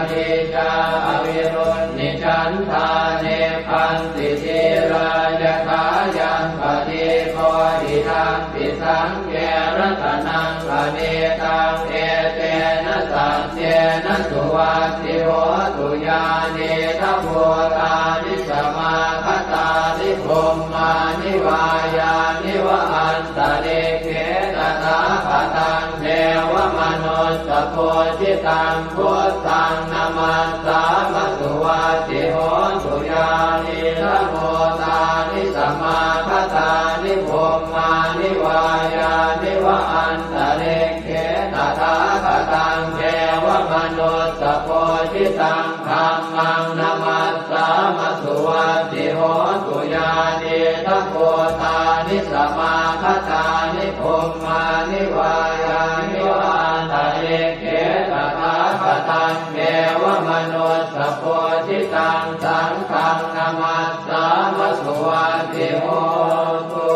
Nīcā avirūḷhichandā nibbanti dhīrā yathāyaṃ padīpo idampi saṅghe ratanaṃ paṇītaṃ etena saccena suvatthi hotu. Yānīdha bhūtāni samāgatāni bhummāni vā yāni va antalikkhe tathāgataṃ devamanussapūjitaṃ buddhaṃ namassāma suvatthi hotu. Yānīdha bhūtāni samāgatāni bhummāni vā yāni va antalikkhe tathāgataṃ devamanussapūjitaṃ dhammaṃ namassāma suvatthi hotu. Yānīdha bhūtāni samāgatāni bhummāni vā yāni va antalikkhe tathāgataṃ devamanussapūjitaṃ saṅghaṃ namassāma suvatthi hotu.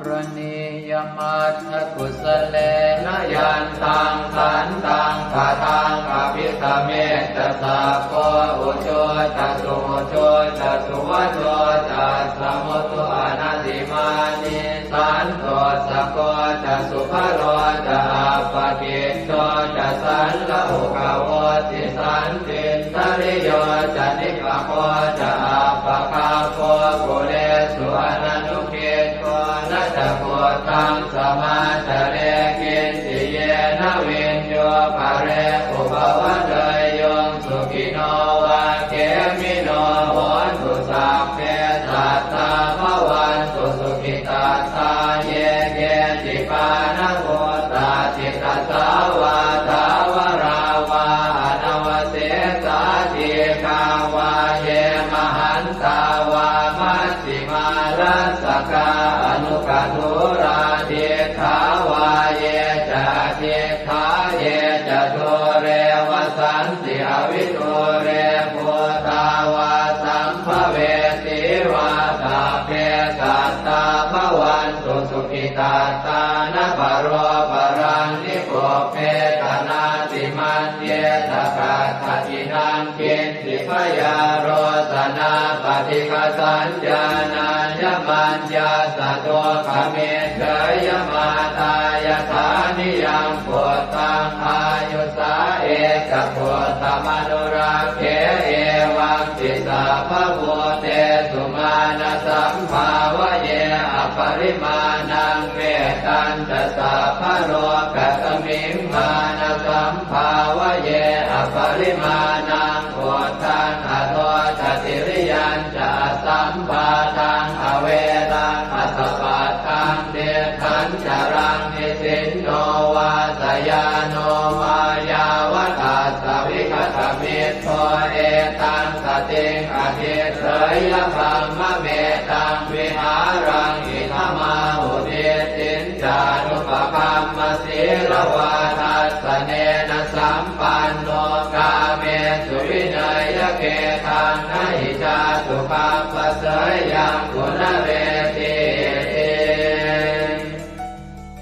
Karaṇīyamatthakusalena yantaṃ santaṃ padaṃ abhisamecca sakko ujū ca suhujū ca suvaco cassa mudu anatimānī santussako ca subharo ca appakicco ca sallahukavutti santindriyo ca nipako ca appagabbho kulesu ananu giddho. Na ca khuddaṃ samācare kiñci yena viññū pare upavadeyyuṃ. Sukhino vā khemino hontu sabbe sattā bhavantu sukhitattā. Ye keci pāṇabhūtatthi tasā vā thāvarā vā anavasesā dīghā vā ye mahantā vā maj jhimā rassakā aṇukathūlā diṭṭhā vā ye ca adiṭṭhā ye ca dūre vasanti avidūre bhūtā vā sambhavesī vā sabbe sattā bhavantu sukhitattā. Na paro paraṃ nikubbetha nātimaññetha katthaci naṃ kiñ ci byārosanā paṭighasaññā nāññamaññassa dukkhamiccheyya. Mātā yathā niyaṃ puttaṃ āyusā ekaputtamanurakkhe evampi sabbabhūtesu mānasambhāvaye aparimāṇaṃ. Mettañca sabbalokasmiṃ mānasambhāvaye aparimāṇaṃ uddhaṃ adho ca tiriyañca asambādhaṃ averaṃ asapattaṃ. Tiṭṭhañcaraṃ nisinno vā sayāno vā yāvatassa vigatamiddho etaṃ satiṃ adhiṭṭheyya brahmametaṃ vihāraṃ idhamāhu. Diṭṭhiñ ca anupagamma sīlavā dassanena sampanno kāmesu vineyya gedhaṃ na hi jātu gabbhaseyyaṃ punaretīti.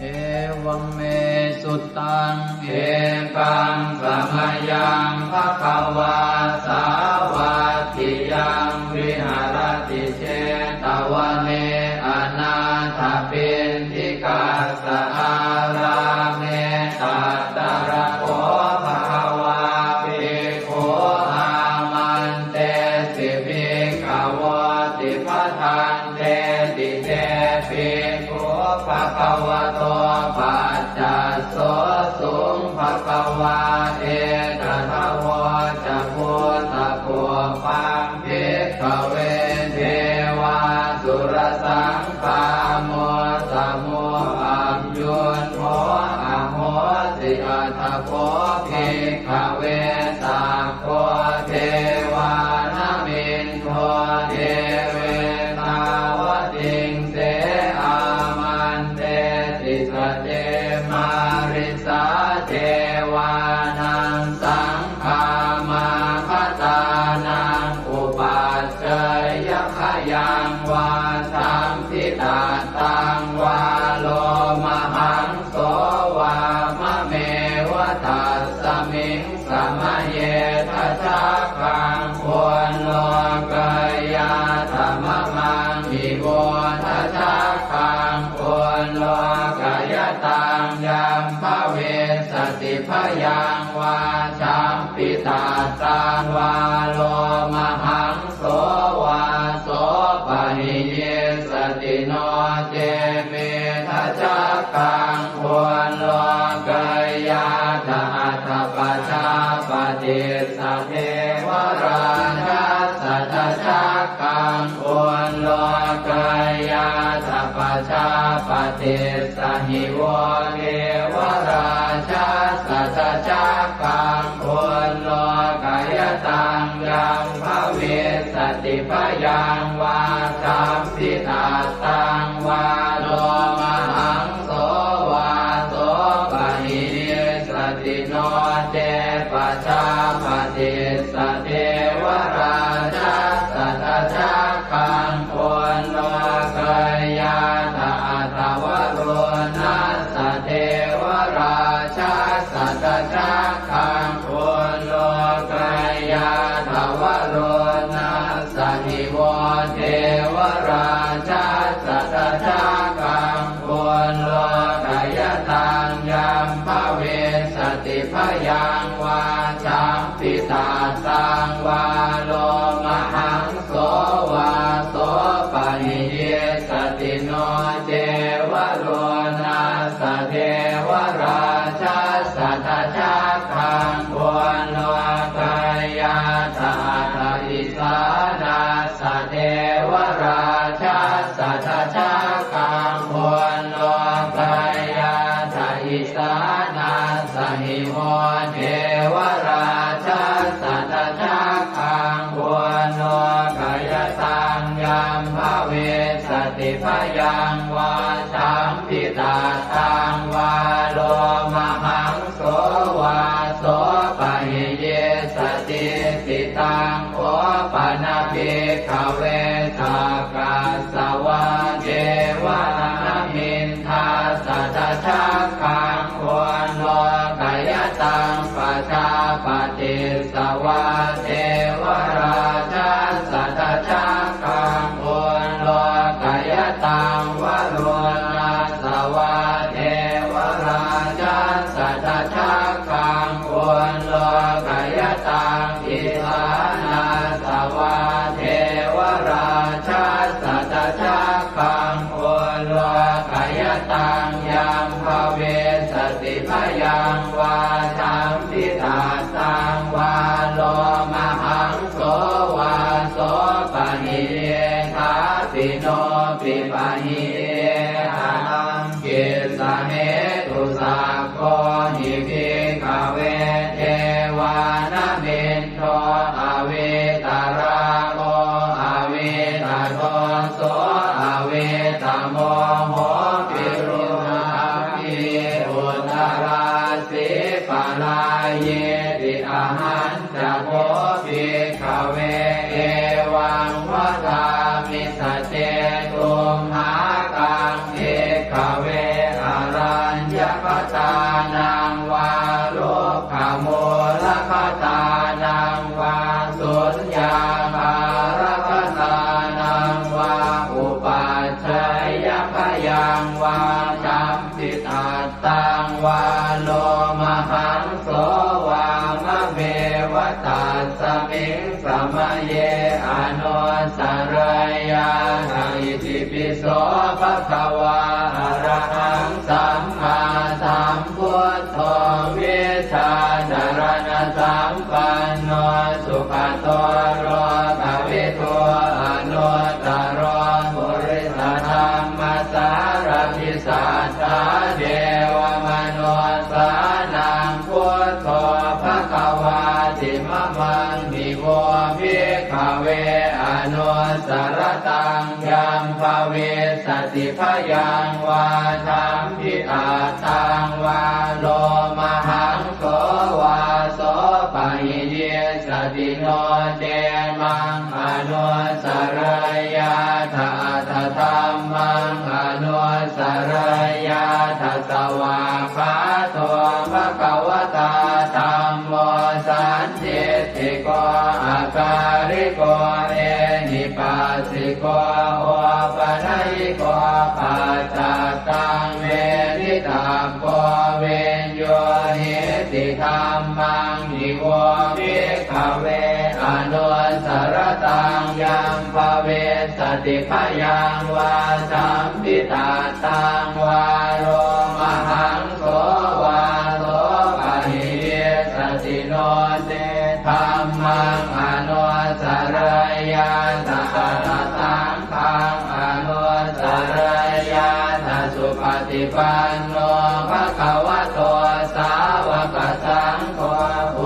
Evaṃ me sutaṃ. Ekaṃ samayaṃ bhagavā sāvatthiyaṃ viharati jetavane anāthapiṇḍikassa ārāme. Tatra kho bhagavā bhikkhū āmantesi bhikkhavoti. Bhadanteti te bhikkhū bhagavato paccassosuṃ. Bhagavā etadavoca. Bhūtapubbaṃ bhikkhave devāsurasaṅgāmo samuddaṃ yuṇho ahosi. Atha kho bhikkhave sakko devānamindo devetāvatiṃse āmantesi. Sace mārisā devānaṃ saṅ gāmāgatānaṃ upajjeyya, khayaṃ vā sampitattaṃ vā lomahaṃso vā mameva tassa Miṃ samaye dajaggaṃ ullokayātha mamaṃ ivo dajaggaṃ ullokayataṃ yaṃ bhavissati bhayaṃ vā champittattaṃ vā lomahaṃso vā sopahiyissati no ce me dajaggaṃ ullokayātha atha pajāpatissa devarājassa dajaggaṃ ullokayātha pajāpatissa hi vo devarājassa dajaggaṃ ullokayataṃ yaṃ bhavissati bhayaṃ vā champittattaṃ vā lomahaṃso vā sopahiyissati no ce pajāpatissa devarājassa dajaggaṃ ullokayātha atha varuṇassa devarājassa dajaggaṃ ullokayātha varuṇassa hi vo devarājassa dajaggaṃ ullokayataṃ yaṃ bhavissati bhayaṃ vā champittattaṃ vā lomahaṃso vā sopahiyissati no ce varuṇassa devarājassa dajaggaṃ ullokayātha atha isānassa devarājassa dajaggaṃ ullokayātha isānassa hi vo devarājassa dajaggaṃ ullokayataṃ yaṃ bhavissati bhayaṃ vā champittattaṃ vā lomahaṃso vā sopahiyissati. Taṃ kho pana bhikkhave sakkas savā devanāmiṃ dassa dajaggaṃ ullokayataṃ pajāpatissa vā devarājassa dajaggaṃ ullokayataṃ varuṇassa vā devarājassa dajaggaṃ ullokayataṃ isānassa vā devarājassa dajaggaṃ ullokayataṃ yaṃ bhavissati bhayaṃ vā champittattaṃ vā lomahaṃso vā sopahiyye thāpi no pipahiye haraṃ. Kissa hetu sakko hi bhikkhave devānamindo avītarāgo avītadoso avītamoho virūḷhakī uttarāsī parāyīti. Ahañ ca kho bhikkhave evaṃ vadāmi: sace tumhākaṃ bhikkhave araññakatānaṃ vā rukkhamūlakatānaṃ vā suññāgārakatānaṃ vā upajjhāyabhayaṃ vā champittattaṃ vā lomahaṃso vā mameva tasmiṃ samaye anussarayyātha. Itipi so bhagavā arahaṃ sammāsambuddho vijjācaraṇasampanno sugato lokavidū anuttaro purisadammasārathi satthā devamanussānaṃ buddho bhagavāti. Mamaṃ hi vo bhikkhave anussarattaṃ yaṃ bhavissati bhayaṃ vā champittattaṃ vā lomahaṃso vā sopahiyissati no ce maṃ anussarayyātha atha dhammaṃ anussarayyātha. Svākkhāto bhagavatā dham sandiṭṭhiko akāliko ehipassiko opanayiko paccattaṃ veditabbo viññūhīti. Dhammaṃ hi vo bhikkhave anussaratāṃ yaṃ bhavissati bhayaṃ vā sampidaṭṭhaṃ vā lomahaṃ so vā so pahīyissati no ce dhammaṃ anussarayyātha atha saṅghaṃ anussarayyātha. Supaṭipanno bhagavato sāvakasaṅgho,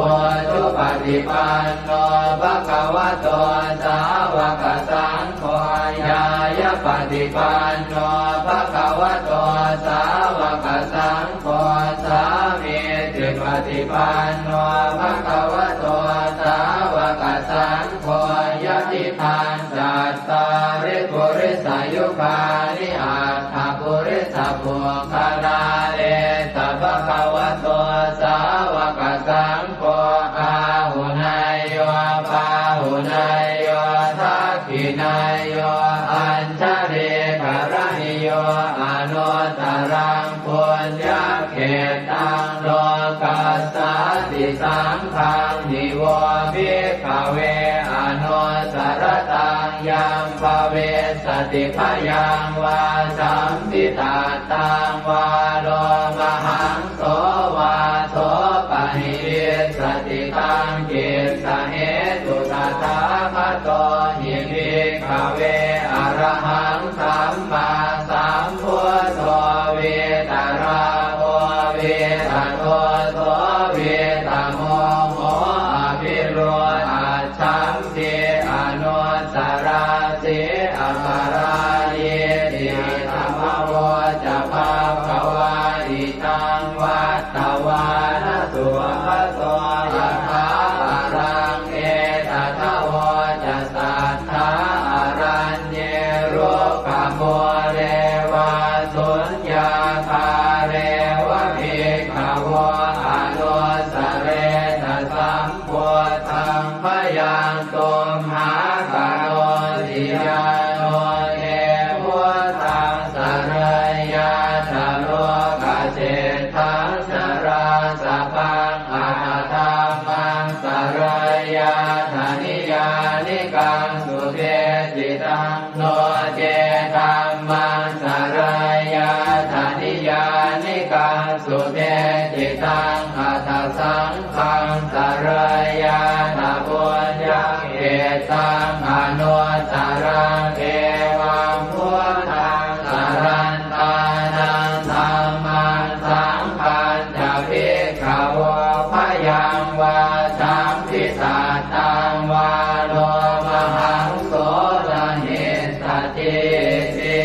ujupaṭipanno bhagavato sāvakasaṅgho, ñāyapaṭipanno bhagavato sāvakasaṅgho, sāmīcipaṭipanno bhagavato sāvakasaṅgho, yadidaṃ cattāri purisayugāni aṭṭha purisapuggalā, esa bhagavato sāvakasaṅgho, āhuneyyo pāhuneyyo dakkhiṇeyyo añjalikaraṇīyo anuttaraṃ puññakkhettaṃ lokassāti. Saṅghaṃ hi vo bhikkhave anussaratāṃ yaṃ bhavissati bhayaṃ vā sampidaṭṭhaṃ vā lomahaṃ so vā so pahīyissati. Taṃ kissa hetu tathāgato hi bhikkhave arahaṃ sammāsambuddho vītarāgo vītadoso vītamoho abhirūḷhaccham ti anussarati aparājīti. Idamavoca bhagavā. Idaṃ vattavāna sugato yathābalaṃ etadavoca satthā araññe rukkhamūle vā suññāgāre va bhikkhavo anussaretha sam buddhaṃ bhayaṃ tumhākarosi. Yāno te buddhaṃ sarayyātha lokaseṭṭhaṃ narāsabhaṃ atha dhammaṃ sarayyātha niyyānikaṃ sudesitaṃ, no ce dhammaṃ sarayyātha niyyānikaṃ sudesitaṃ, atha saṅghaṃ sarayyātha puññakkhettaṃ anuttaraṃ. Evaṃ buddhaṃ sarantānaṃ dhammaṃ saṅghañca bhikkhavo bhayaṃ vā sampidaṭṭhaṃ vā lomahaṃso na hessatīti.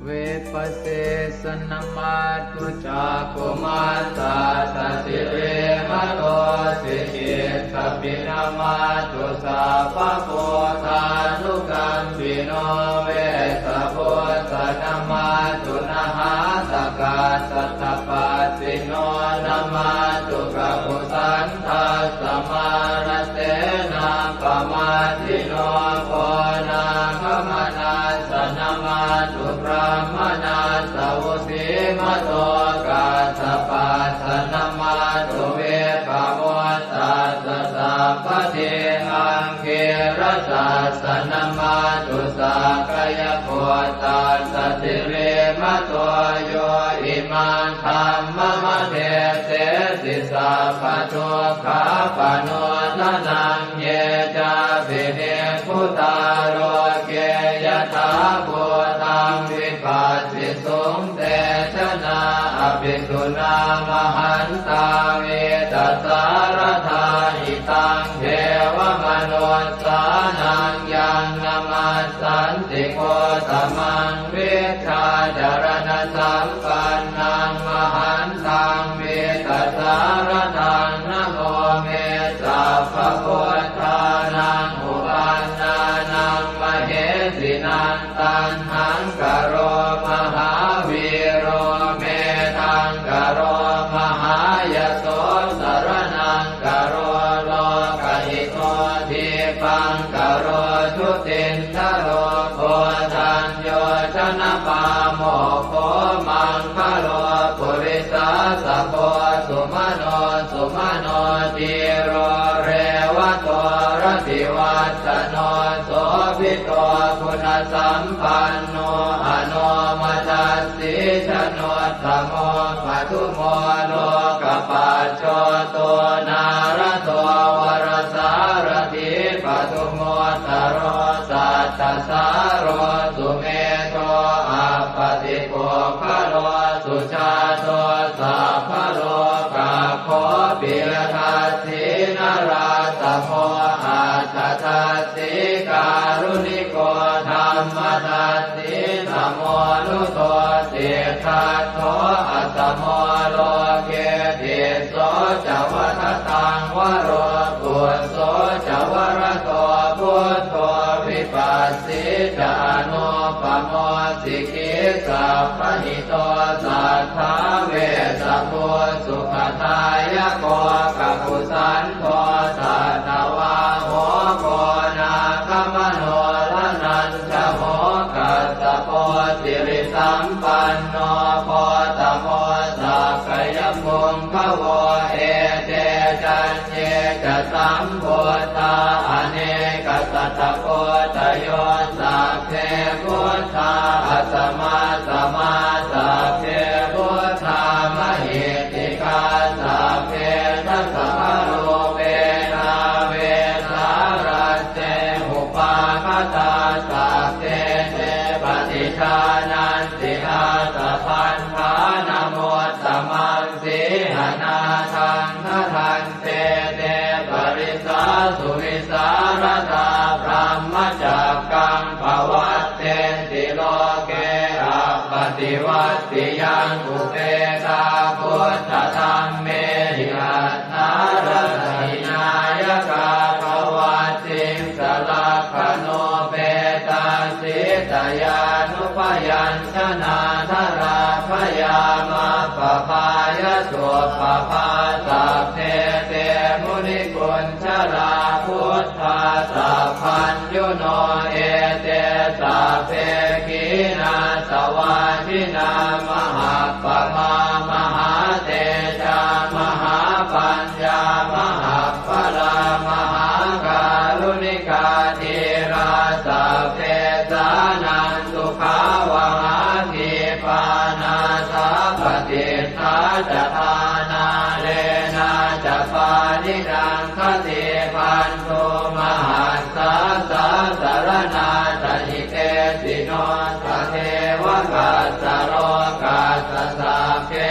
Vipassissa namatthu cakkhumantassa sirīmato, sikhītsapi namatthu sabbabuddhānukampino, vessabhussa namatthu nhātakassa tapassino, namatthu kakusandhassa mārasenappamaddino, konāgamanassa namatthu brāhmaṇassa vusīmato, kassapassa namatthu vippamuttassa sabbadhi, aṅgīrasassa namatthu sakyaputtassa sirīmato, yo imaṃ dhammamādesesi sabbadukkhāpanūdanaṃ. Ye cāpi nibbu tā loke yathābhūtaṃ vipassisuṃ, te janā apisuṇā mahantā vītasāradā. Idaṃ devamanussānaṃ yaṃ namassanti Gotamaṃ, vijjācaraṇasampannaṃ mahantaṃ vītasāradaṃ. Namo me sabbabuddhānaṃ uppannānaṃ mahesinaṃ, taṇhaṅkaro mahāvīro medhaṅkaro mahāyaso, sumano dhīro revato rativassano sobhito guṇasampanno anomadassī januttamo padumo lokapajjoto nārado varasārathī padumu ttaro sattasāro sumedho appatipuggalo sujāto sabbalokaggo piyadassī narāsabho atthadassī kāruṇiko dhammadassī tamonudo siddhattho asamo loke tisso ca vadataṃ varo phusso ca varato buddho vipassī ca anūpamo sikhī sabbahito satthā vessabhū sukhadāyako kakusandho satthavāho koṇāgamano dhananjavo kassapo sirisampanno gotamo sakyapuṅgavo ete caññe ca sambuddhā anekasatakoṭayo sabbe buddhā asamassamā sabbe buddhā mahiddhikā sabbe dasabalūpena vesālā te upāgatā sabbe te paṭijānanti ātappamāṇamuttamaṃ sīhanatthaṃ bhaddante te parisāsu vivhāratā brahmacakkaṃ pavattenti loke appaṭivattiyaṃ upetā buddhadhammehi atthārasa hināyakā pavatsiṃsa lakkhaṇūpetā sītyānubyañjanādharā bhayaṃ appabhāya suppabhā sabbe te munikuñjarā buddhā sabbaññuno ete sabbe khīṇāsavā jinā mahāppamā mahātejā mahāpaññā mahāppalā mahākāruṇikā dhīrā sabbesānaṃ sukhāvahā khīpā nāthapaṭiṭṭhā ca dhānālena ca pāṇinaṃ khaṭibandhū mahassā sāsaraṇā ca hitesino tatheva kassa lokassa sabbe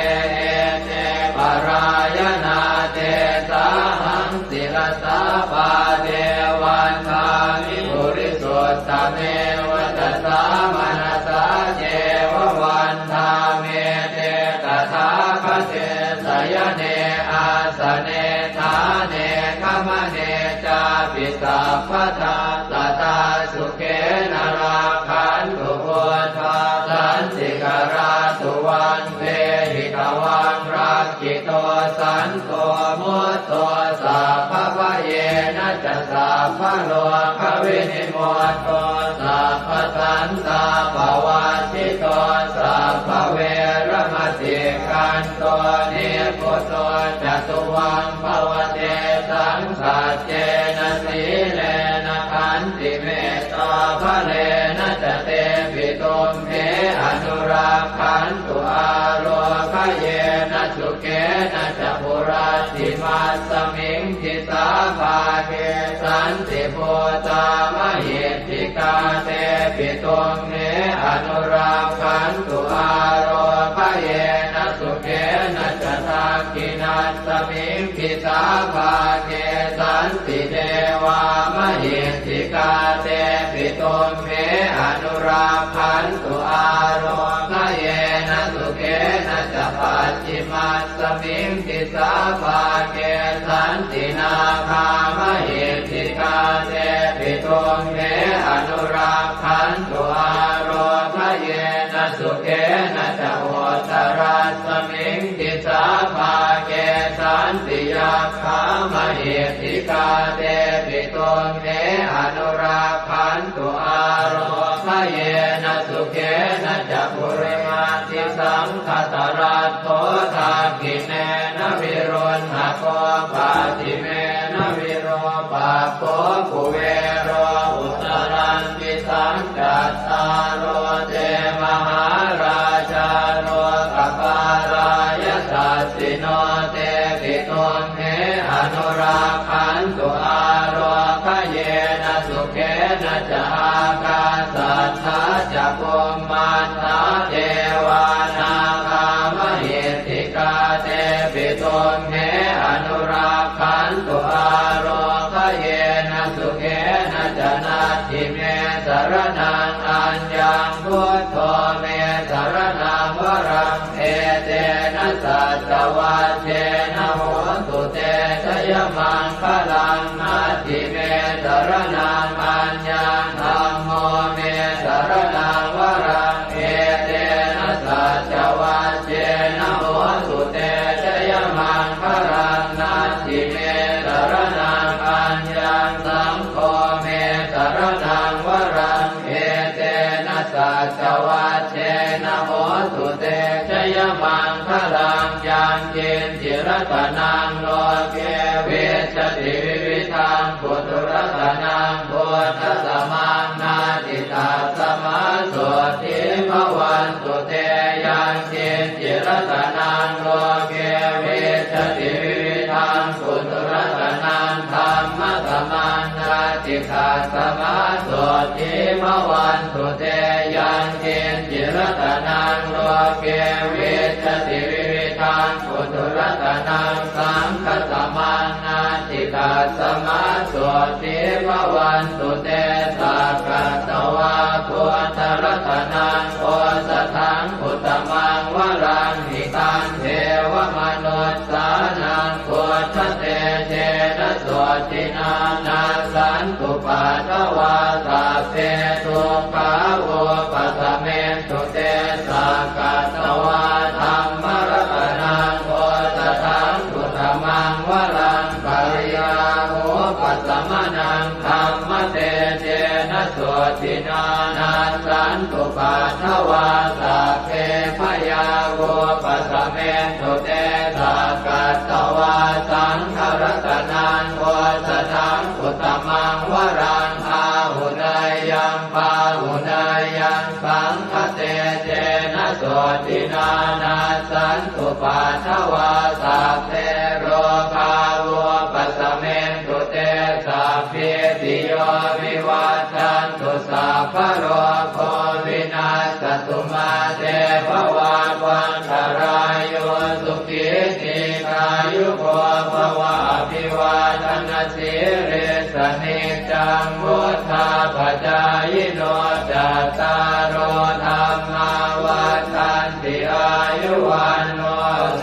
ete parāyanā tesāhaṃ sirasā pāde vandāmi purisuttame vacasā manasā ceva vandāmete tathāgate sayane āsane ṭhāne gamane cāpi sabbadā sadā sukhena rakkhantu buddhā santikarā tuvaṃ dehi tvaṃ rakkhito santo mutto sabbabhayena ca sabbarogavinimutto sabbasantāpavajjito sabbaveramatikkanto nibbuto ca tuvaṃ bhava tesaṃ saccena sīlena khantimettābalena ca tepi tumhe anurakkhantu ārogyena sukhena ca hurattimasmiṃ disābhāge santibhūtā mahiddhikā tepi tumhe anurakkhantu ārogyena sukhena ca dakkhiṇasmiṃ disābhāge santidevā mahiddhikā tepi tumhe anurakkhantu ārogyena sukhena ca pacchimasmiṃ disābhāge santi nāgā mahiddhikā tepi tumhe anurakkhantu ārogyena sukhena ca uttarasmiṃ disābhāge santi yakkhā mahiddhikā tepi tumhe anurakkhantu ārogyena yena sukhena ca purimaṃ. Disaṃ dhataraṭṭho dakkhiṇena viruḷhako pacchimena virūpakkho kuvero uttaraṃ disaṃ. Cattāro te mahārājā lokapālā yasassino tepi tumhe anurakkhantu ālokayena sukhena ca. Ākāsaṭṭhā ca bhummaṭṭhā devā nāgā mahiddhikā tepi tumhe anurakkhantu ālokayena sukhena ca. Natthi me saraṇaṃ aññaṃ, buddho me saraṇaṃ varaṃ, etena saccavajjena hotu te jayamaṅgalaṃ. Natthi me saraṇaṃ aññaṃ, dhammo me saraṇaṃ varaṃ, etena saccavajjena hotu te jayamaṅgalaṃ. Natthi me saraṇaṃ aññaṃ, saṅgho me saraṇaṃ varaṃ, etena saccavajjena hotu te jayamaṅgalaṃ. Yaṅkiñci ratanaṃ loke vijjati vividhaṃ puthu, ratanaṃ buddhasamaṃ natthi, tasmā sotthī bhavantu te. Yaṅkiñci ratanaṃ loke vijjati vividhaṃ puthu, ratanaṃ dhammasamaṃ natthi, tasmā sotthī bhavantu te. Yaṅkiñci ratanaṃ loke vijjati vividhaṃ puthu, ratanaṃ saṅghasamaṃ natthi, tasmā sotthī bhavantu te. Sakkatvā buddharatanaṃ osathaṃ uttamaṃ varaṃ, hitaṃ devamanussānaṃ buddhatejena sotthinā, nassantupaddavā sabbe dukkhā vūpasamentu te. Sakkatvā dhammaratanaṃ osathaṃ uttamaṃ varaṃ, pariḷāhūpasamanaṃ dhammatejena sotthinā, nassantupaddavā sabbe bhayā vūpasamentu te. Sakkatvā saṅgharatanaṃ osathaṃ uttamaṃ varaṃ, āhuneyyaṃ pāhuneyyaṃ saṅghatejena sotthinā, nassantupaddavā sabbe rogā vūpasamentu te. Sabbītiyo vivajjantu, sabbarogo vinassatu, mā te bhavatvantarāyo, sukhī dīghāyuko bhava. Abhivādanasīlissa niccaṃ vuḍḍhāpacāyino, cattāro dhammā vaḍḍhanti, āyu vaṇṇo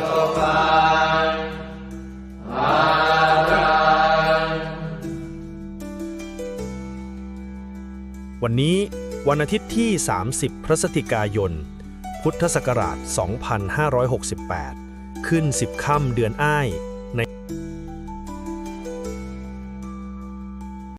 sukhaṃ balaṃ. วันนี้วันอาทิตย์ที่ สามสิบ พฤศจิกายน พุทธศักราช สองพันห้าร้อยหกสิบแปด ขึ้น สิบ ค่ำเดือนอ้าย ใน